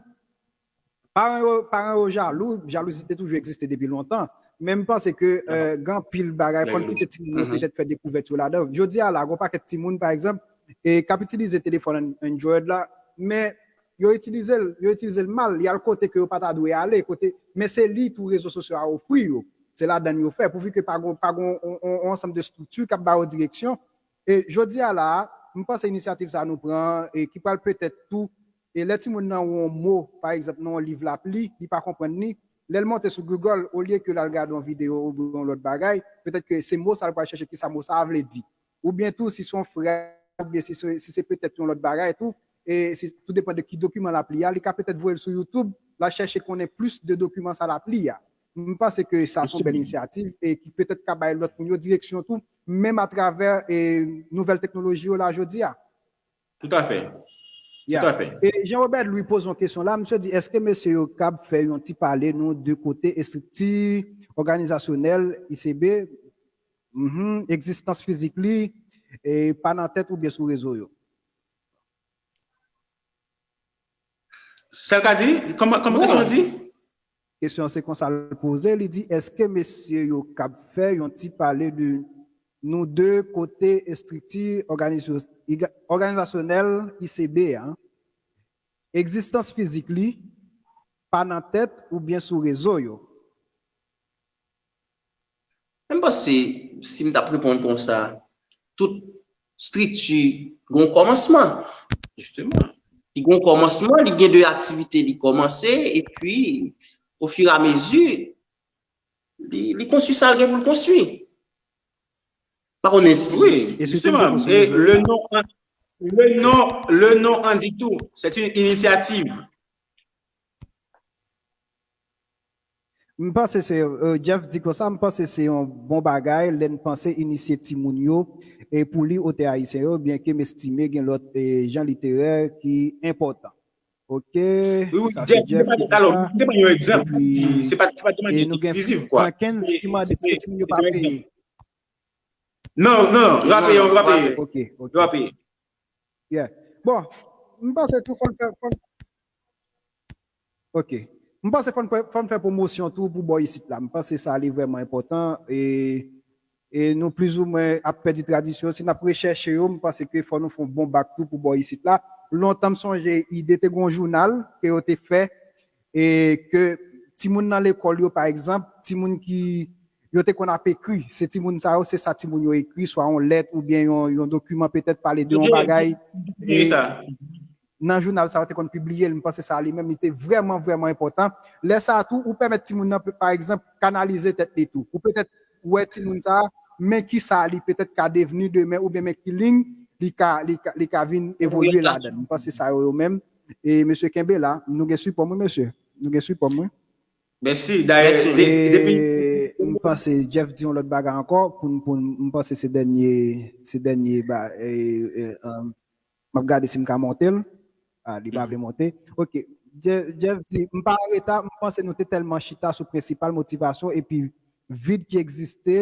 paran yo, paran yo jalou, jalouzi te toujou egziste depi lontan. Men m panse ke euh, gen anpil bagay, fò n kite timoun yo petèt fè dekouvèt yo ladan. Jodi a la, gen pakèt timoun, pa egzanp, e k ap itilize telefòn Android la, men yo itilize l, yo itilize l mal, y al kote ke yo pa ta dwe ale, kote, men se li tou rezo sosyo a ofri yo. Se ladan yo fè, pouvi ke pa gon, pa gon on, on, on ansanm de estrikti k ap ba yo direksyon. E jodi a la, m panse inisyativ sa nou pran, e ki pral petèt tou, e lè timoun nan wè yon mo, pa egzanp, nan yon liv l ap li, li pa konprann li, lè l monte sou Google, olye ke l al gade yon videyo oubyen yon lòt bagay, petèt ke se mo sa l pral chèche, kisa mo sa a vle di. Oubyen tou, si se yon frèz, oubyen si se, si se petèt yon lòt bagay tou, e si, tou depann de ki dokiman l ap li a, li ka petèt voye l sou YouTube, l al chèche konnen plis de dokiman sa l ap li a. M panse ke sa se yon bèl inisyativ e ki petèt ka bay lòt moun yo direksyon tou, menm atravè e, nouvèl teknoloji yo la jodi a. Toutafè. Toutafè. E Jean Robert Louis poze yon kesyon la, misye di, èske mesye yo kab fè yon ti pale nou de kote estrikti òganizasyonèl I C B, mhm, egzistans fizik li, e pa nan tèt oubyen sou rezo yo? Sa l ka di? Kòman kòman kesyon an di? Kesyon an se konsa l poze, li di, èske mesye yo kab fè yon ti pale de nou de kote estrikti òganizasyonèl I C B a, egzistans fizik li, pa nan tèt oubyen sou rezo yo? Men m panse, si m t ap reponn konsa, tout estrikti gen yon kòmansman. Jisteman. Li gen yon kòmansman, li gen de aktivite li kòmanse, epi, ofiramezi, li, li konstwi sa l gen pou l konstwi. M pa konnen si. Wi, jisteman. E le non, le non, le non an di tou, c'est une initiative. M panse se, euh, Jeff di konsa, m panse se yon bon bagay lè n panse inisye timoun yo e pou li otè ayisyen yo, byenke m estime gen lòt e, jan literè ki enpòtan. Ok. Wi, wi, Jeff, Jeff ki di sa. Epi, e nou gen Frankens ki mande èske timoun yo pa peye. Non, non, yo pa peye, yo pa peye. Ok, ok. Yo pa peye. Yeah. Bon, m panse tou fò n fè, fò n, ok. M panse fò n fè, fò n fè pwomosyon tou pou bò isit la. M panse sa li vrèman enpòtan e, e nou plizoumwen ap pèdi tradisyon. Si n ap rechèche yo, m panse ke fò nou fè yon bon bak tou pou bò isit la. Lontan m sonje ide te gen yon jounal ke yo te fè e ke timoun nan lekòl yo, pa egzanp, timoun ki yo te konn ap ekri, se timoun sa yo, se sa timoun yo ekri, swa yon lèt oubyen yon, yon dokiman petèt pale de yon bagay. E nan jounal sa yo te konn pibliye l, m panse sa li menm li te vrèman, vrèman enpòtan. Lè sa a tou, ou pèmèt timoun nan, pa egzanp, kanalize tèt li tou. Ou petèt wè timoun sa a, men kisa li petèt ka devni demen oubyen men ki liy li ka, li ka, li ka vin evolye ladan. M panse sa yo, yo menm. E mesye kenbe la, nou gen sipò m wi mesye. Nou gen sipò m wi. Mèsi. Dayè, depi m panse Jeff di yon lòt bagay ankò pou n, pou n, m panse se dènye, se dènye ba, e, e, um, m ap gade si m ka monte l. Ah, li pa vle monte. Ok. Jeff, Jeff di, m pa an reta, m panse nou te tèlman chita sou prensipal motivasyon epi vid ki egziste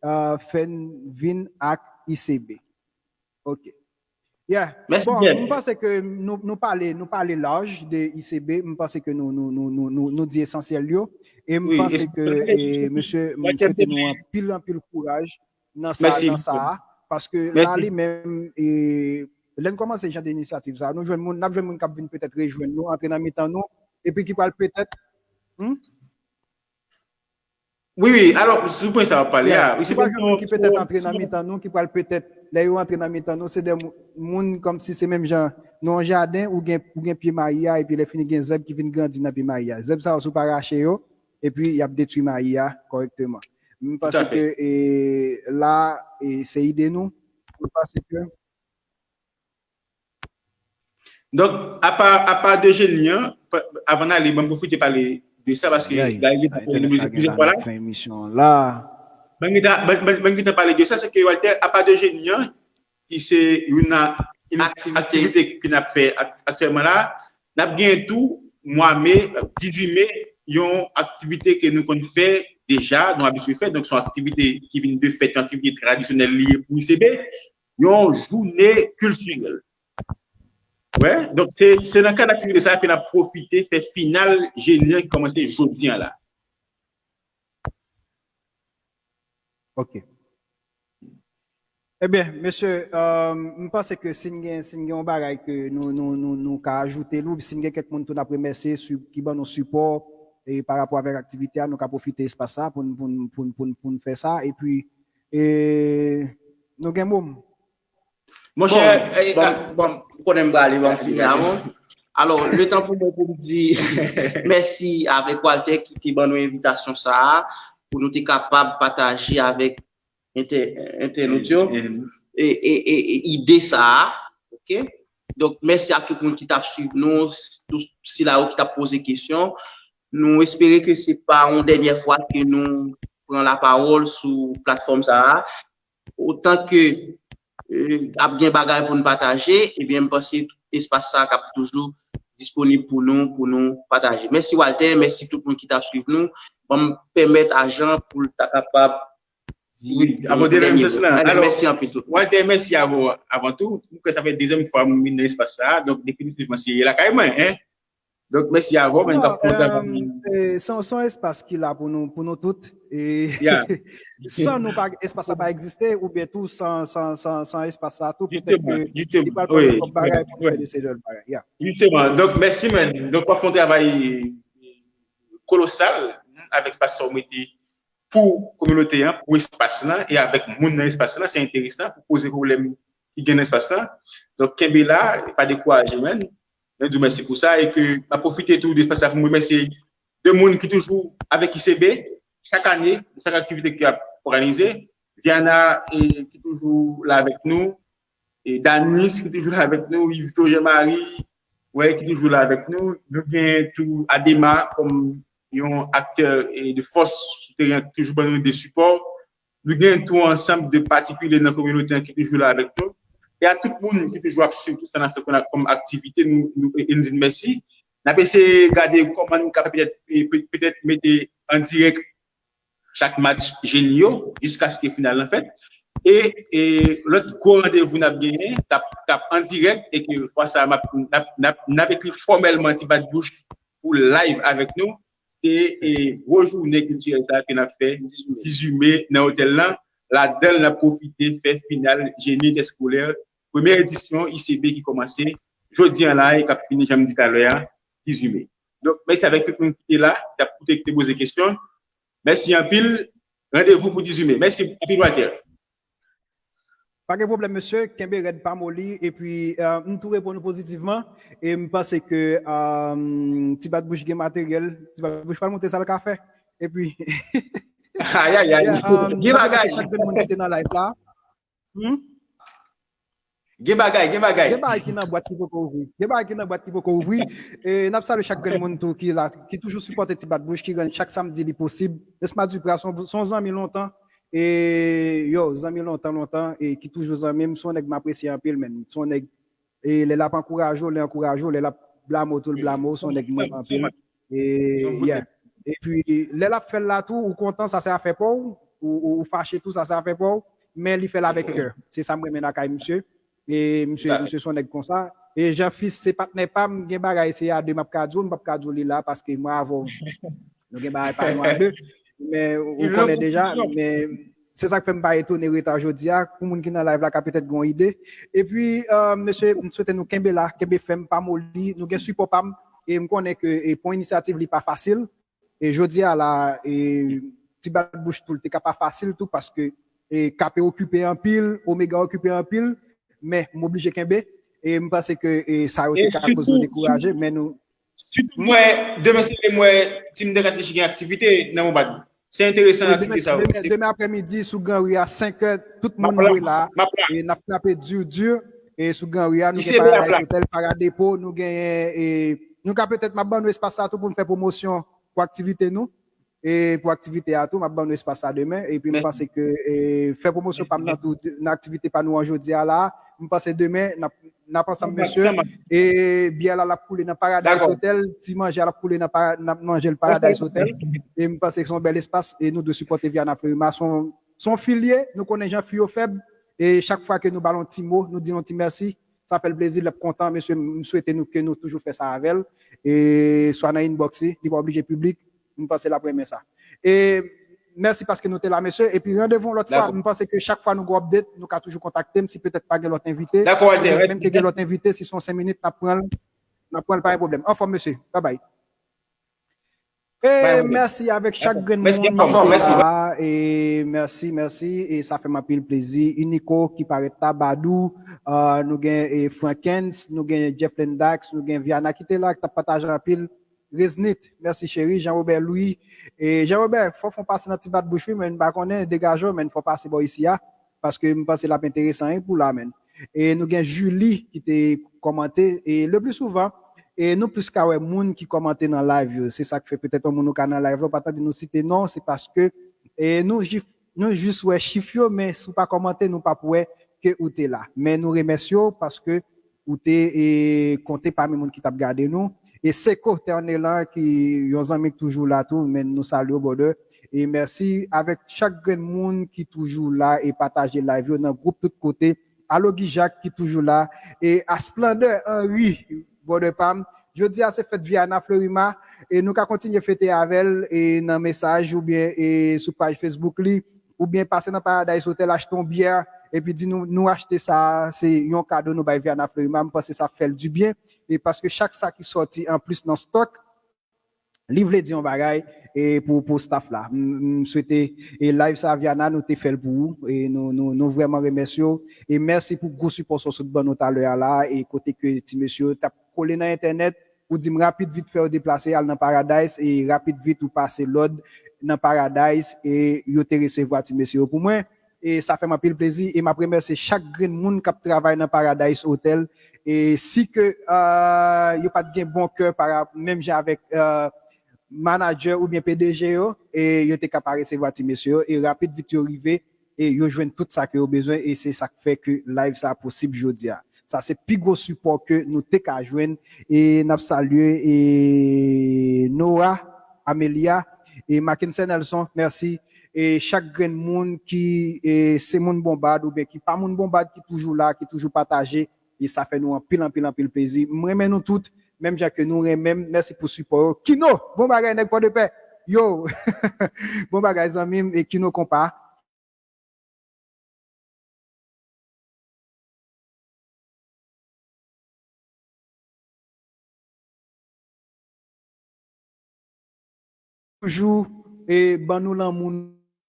uh, fè n vin ak I C B. Ok. Yeah. Bon, m panse ke nou, nou pale, nou pale laj de I C B, m panse ke nou, nou, nou, nou, nou, nou di esansyèl yo. E m panse ke, e, mesye, m swete nou anpil, anpil kouraj nan sa, nan sa a. Paske la li menm, e, lè n kòmanse jan de inisyativ sa, nou jwenn moun, n ap jwenn moun k ap vin petèt rejwenn nou, antre nan mitan nou, epi ki pral petèt, hmm? Wi, wi, alò, sou pwen sa w ap pale a, wi, se pa yon ki petèt antre nan mitan nou, ki pral petèt, lè yo antre nan mitan nou, se de moun kòmsi se menm jan nan yon jaden ou gen, ou gen pye mayi a, epi lè fini gen zèb ki vin grandi nan pye mayi a. Zèb sa yo, si w pa rache yo, epi y ap detwi mayi a kòrèkteman. M panse ke e, la, e, se ide nou. M panse ke Donk, apa, apa de jeni an, avan n ale, ban m pwofite pale de sa, paske Gary gentan pale de plizyè fwa la. Ban m gentan pale de sa, se ke Walter, apa de jeni an, ki se youn nan aktivite ke n ap fè aktyèlman la, n ap gen tou, mwa me, dizuit me, yon aktivite ke nou konn fè deja, nou abitye fè, donk se yon aktivite ki vin de fèt, yon aktivite tradisyonèl li ye pou I C B, yon jounen kiltirèl. Wè, donk se se nan kad aktivite sa a ke n ap pwofite fè final jeni an ki kòmanse jodi an la. Ok. Ebyen, mesye, m panse ke si n gen si n gen yon bagay ke nou nou nou nou ka ajoute nou, si n gen kèk moun tou n ap remèsye ki ban nou sipò e pa rapò avèk aktivite a, nou ka pwofite espas sa pou n pou n pou n pou n pou n fè sa epi e nou gen mo m. Monchè, bon, bon, ou konnen m prale, ban m fini la, bon. Alò, letan pou mwen pou m di mèsi avèk Walter ki te ban nou envitasyon sa a, pou nou te kapab pataje avèk entènot yo ide sa a. Ok? Donk, mèsi a tout moun ki t ap swiv nou, tout sila yo ki t ap poze kesyon. Nou espere ke se pa yon dènyè fwa ke nou pran lapawòl sou platfòm sa a. Otan ke ap gen bagay pou n pataje, ebyen, m panse espas sa a k ap toujou disponib pou nou, pou nou pataje. Mèsi Walter, mèsi tout moun ki t ap swiv nou. Ban m pèmèt a Jean pou l ta kapab di abòde menm sens lan. Alò, mèsi anpil tout. Walter, mèsi avè w avan tou. M kwè sa fè dezyèm fwa m vin nan espas sa a. Donk, definitivman, se lakay mwen, en. Donk, mèsi avè w, men n ap fè yon travay. Se yon espas ki la pou nou, pou nou tout. E san nou pa, espas sa pa egziste, oubyen tou san, san, san, san espas sa tou, petèt ke li pral pran lòt bagay pou nou fè de seri de lòt bagay. Jisteman. Donk, mèsi, men. Donk, w ap fè yon travay kolosal avèk espas sa w mete pou kominote an, pou espas lan, e avèk moun nan espas lan. Se enteresan pou poze pwoblèm ki gen nan espas lan. Donk, kenbe la, pa dekouraje, men. Mwen di w mèsi pou sa e ke m ap pwofite tou de espas sa pou m remèsye de moun ki toujou avèk I C B chak ane, chak aktivite ki ap òganize. Viana ki toujou la avèk nou, Danis ki toujou la avèk nou, Yveto Jean Marie, wè, ki toujou la avèk nou. Nou gen tou Adema kòm yon aktè de fòs sou teren an ki toujou ban nou de sipò. Nou gen tou ansanm de patikilye nan kominote an ki toujou la avèk nou. E a tout moun ki toujou ap swiv tout sa n ap fè kòm aktivite, nou, nou, e n di n mèsi. N ap eseye gade kòman n ka fè petèt, petèt mete an dirèk chak match jeni yo, jiskaske final lan fèt. E, e lòt gwo randevou n ap genyen, k ap, k ap an dirèk, e ke fwa sa a, n ap, n ap, n ap, n ap ekri fòmèlman Ti Bat Bouch pou live avèk nou. Se gwo jounen kiltirèl sa a ke n ap fè dizuit me nan otèl lan. Ladan l, n ap pwofite fè final jeni entèskolè, premyè edisyon I C B ki kòmanse jodi an la e k ap fini, jan m di talè a, dizuit me. Donk, mèsi avèk tout moun ki te la, ki t ap koute, ki te poze kesyon. Mèsi anpil. Randevou pou dizuit me. Mèsi anpil, Walter. Pa gen pwoblèm, mesye. Kenbe rèd, pa moli. Epi, m tou reponn ou pozitivman. E m panse ke Ti Bat Bouch gen materyèl. Ti Bat Bouch pral montre sa l ka fè. Epi, ayayay, gen bagay. Chak grenn moun ki te nan live la. Gen bagay, gen bagay. Gen bagay ki nan bwat ki poko ouvri. Gen bagay ki nan bwat ki poko ouvri. E n ap salye chak grenn moun tou ki la, ki toujou sipòte Ti Bat Bouch, ki rann chak samdi li posib. Esma Duprat se yon zanmi lontan. E yo, zanmi lontan, lontan, e ki toujou zanmi m, se yon nèg m apresye anpil, menn. Se yon nèg, e lè l ap ankouraje w, li ankouraje w, lè l ap blame w tou, l blame w, se yon nèg m renmen anpil. E, yeah. Epi, lè l ap fè l la tou, ou kontan, sa se afè pa w, ou, ou, ou fache tou, sa se afè pa w, men li fè l avèk kè. Se sa m renmen lakay misye. E misye, misye se yon nèg konsa. E Jean Fils, se patnè pa m, gen bagay, se a de m ap ka di w, m p ap ka di w li la, paske mwen avè w, nou gen bagay pa nou a de. Men ou konnen deja, men se sa k fè m pa etone reta jodi a. Pou moun ki nan live la, ka petèt gen yon ide. Epi, mesye, m swete nou kenbe la, kenbe fèm, pa moli. Nou gen sipò pa m. E m konnen ke e, pou yon inisyativ, li pa fasil. E jodi a la, e, Ti Bat Bouch tou, li te ka pa fasil tou, paske e, K P okipe anpil, Omega okipe anpil, men m oblije kenbe. E m panse ke e, sa yo te ka koz nou dekouraje, men nou. Sitou m wè, demen se lè m wè Team Denkatnich gen aktivite nan Mombad. Se enteresan aktivite sa yo. Demen aprèmidi, sou Granri a, senk è, tout moun dwe la. E n ap frape di, di. E sou Granri a, nou gen Paradise Hotel, Paradepo, nou genyen, e, nou ka petèt, m ap ban nou espas sa tou pou n fè pwomosyon pou aktivite nou. E pou aktivite a tou, m ap ban nou espas sa demen. Epi m panse ke e, fè pwomosyon pa m nan tou, nan aktivite pa nou an jodi a la, m panse demen, n ap, n ap ansanm, mesye. E byè la, l ap koule nan Paradise Hotel, ti manje a, l ap koule nan, n ap manje l Paradise Hotel. E m panse se yon bèl espas, e nou dwe sipòte Viana Fleurimar. Se yon, se yon fi l ye, nou konnen jan fi yo fèb, e chak fwa ke nou ba l yon ti mo, nou di l yon ti mèsi. Sa fè l plezi, l ap kontan, mesye, m swete nou ke nou toujou fè sa avè l. E swa nan inbox li, li pa oblije piblik, m panse l ap renmen sa. E mèsi paske nou te la, mesye. Epi randevou yon lòt fwa, m panse ke chak fwa nou gen update, nou ka toujou kontakte m si petèt pa gen lòt envite. Dakò, Walter, mèsi. Menm ke gen lòt envite, si se yon senk minit, n ap pran l, n ap pran l, pa gen pwoblèm. Anfòm, mesye. Babay. E mèsi avèk chak grenn moun ki la. E mèsi, mèsi. E sa fè m anpil plezi. Iniko ki parèt la, Badou, nou gen Frankens, nou gen Jeff Lendax, nou gen Viana ki te la, ki t ap pataje anpil. Reznit, mèsi cheri. Jean Robert Louis. E Jean Robert, fò w fè yon pase nan ti bat bouch wi, men m pa konnen, degaje w, men fò w pase bò isi a. Paske m panse l ap enteresan wi pou la, men. E nou gen Julie ki te kòmante. E le pli souvan, e nou plis ka wè moun ki kòmante nan live yo. Se sa k fè petèt yon moun ou ka nan live la, ou pa tande nou site non, se paske e nou jis, nou jis wè chif yo, men si w pa kòmante, nou p ap wè ke ou te la. Men nou remèsye w paske ou te e, konte pami moun ki t ap gade nou. E Seko Ternelan, ki yon zanmi k toujou la tou, men nou salye w, brother. E mèsi avèk chak grenn moun ki toujou la e pataje live yo nan gwoup tout kote. Alo Guy Jacques ki toujou la. E a Splendeur Henry, brother pa m. Jodi a se fèt Viana Fleurima. E nou ka kontinye fete avè l e nan mesaj oubyen e sou paj Facebook li. Oubyen pase nan Paradise Hotel, achte yon byè, epi di nou, nou achte sa, se yon kado nou bay Viana Fleurima. M panse sa fè l dibyen. E paske chak sa ki sòti anplis nan stòk, li vle di yon bagay e pou, pou staff la. M, m swete e live sa, Viana, nou te fè l pou ou. E nou, nou, nou vrèman remèsye w. E mèsi pou gwo sipò sa w sot ban nou talè a la. E kote ke ti mesye yo t ap kole nan entènèt, ou di m rapid vit fè yo deplase al nan Paradise, e rapid vit ou pase lòd nan Paradise, e yo te resevwa ti mesye yo pou mwen. E sa fè m anpil plezi, e m ap remèsye chak grenn moun k ap travay nan Paradise Hotel. E si ke euh, yo pa t gen bon kè para, menm jan avèk euh, manadjè oubyen P D G yo, e yo te ka pa resevwa ti mesye yo, e rapid vit yo rive, e yo jwenn tout sa ke yo bezwen, e se sa k fè ke live sa posib jodi a. Sa se pi gwo sipò ke nou te ka jwenn, e n ap salye e Nora, Amelia, e Mackenson Nelson, mèsi. E chak grenn moun ki e, se moun Bonbad oubyen ki pa moun Bonbad, ki toujou la, ki toujou pataje, e sa fè nou anpil, anpil, anpil plezi. M renmen nou tout, menm jan ke nou renmen m. Mèsi pou sipò yo. Kino, bon bagay, nèg Pòdepè. Yo, bon bagay, zanmi m, e Kino konpa. Toujou e ban nou lanmou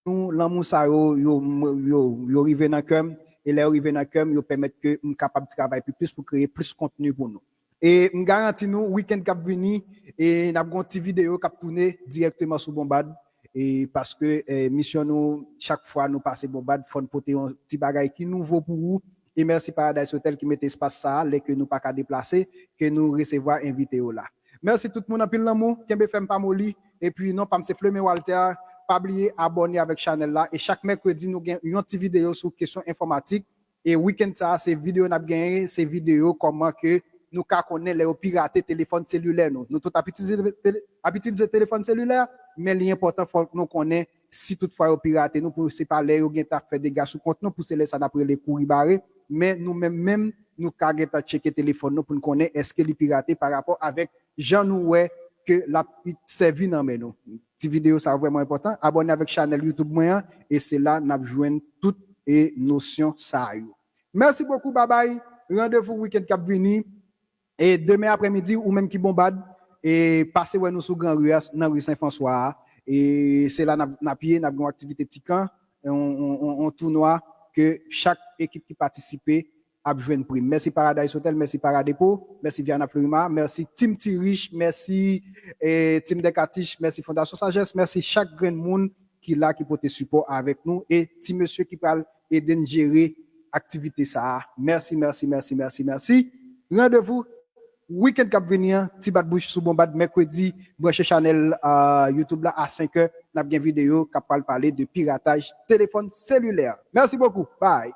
nou, lanmou sa yo, yo, yo, yo rive nan kè m, e lè yo rive nan kè m, yo pèmèt ke m kapab travay pi plis pou kreye plis kontni pou nou. E m garanti nou, wikenn k ap vini, e n ap gen yon ti videyo k ap tounen dirèkteman sou Bonbad, e paske e, misyon nou, chak fwa nou pase Bonbad, fò n pote yon ti bagay ki nouvo pou ou. E mèsi Paradise Hotel ki mete espas sa a, lè ke nou pa ka deplase, ke nou resevwa envite yo la. Mèsi tout moun, anpil lanmou, kenbe fèm pa moli. Epi non pa m se Flemen Walter, pa bliye abòne avèk chanèl la. E chak mèkredi, nou gen yon ti videyo sou kesyon enfòmatik. E wikenn sa a, se videyo n ap genyen, se videyo kòman ke nou ka konnen lè yo pirate telefòn selilè nou. Nou tout ap itilize, tele, ap itilize telefòn selilè, men li enpòtan fòk nou konnen si toutfwa yo pirate nou, pou se pa lè yo gentan ap fè dega sou kont nou, pou se lè sa n ap rele kouri bare, men nou menm menm, nou ka gentan tcheke telefòn nou pou n konnen èske li pirate pa rapò avèk jan nou wè ke l ap sèvi nan men nou. Ti videyo sa a vrèman enpòtan. Abòne avèk chanèl YouTube mwen an, e se la n ap jwenn tout e nosyon sa yo. Mèsi bokou, babay. Randevou wikenn k ap vini. E demen aprèmidi, ou menm ki Bonbad, e pase wè nou sou Gran Ri a, nan ri Sen Franswa a. E se la n ap, n ap ye, n ap gen yon aktivite tikan, yon, yon, yon, yon tounwa ke chak ekip ki patisipe ap jwenn prim. Mèsi Paradise Hotel, mèsi Paradepo, mèsi Viana Florima, mèsi Team Ti Rich, mèsi eh, Team Dekatich, mèsi Fondasyon Sajès, mèsi chak grenn moun ki la, ki pote sipò avèk nou, e ti mesye ki pral ede n jere aktivite sa a. Mèsi, mèsi, mèsi, mèsi, mèsi. Randevou wikenn k ap vini an, ti bat bouch sou Bonbad, mèkredi, branche chanèl ah, YouTube la a senk è, n ap gen videyo k ap pral pale de pirataj telefòn selilè. Mèsi bokou. Bye.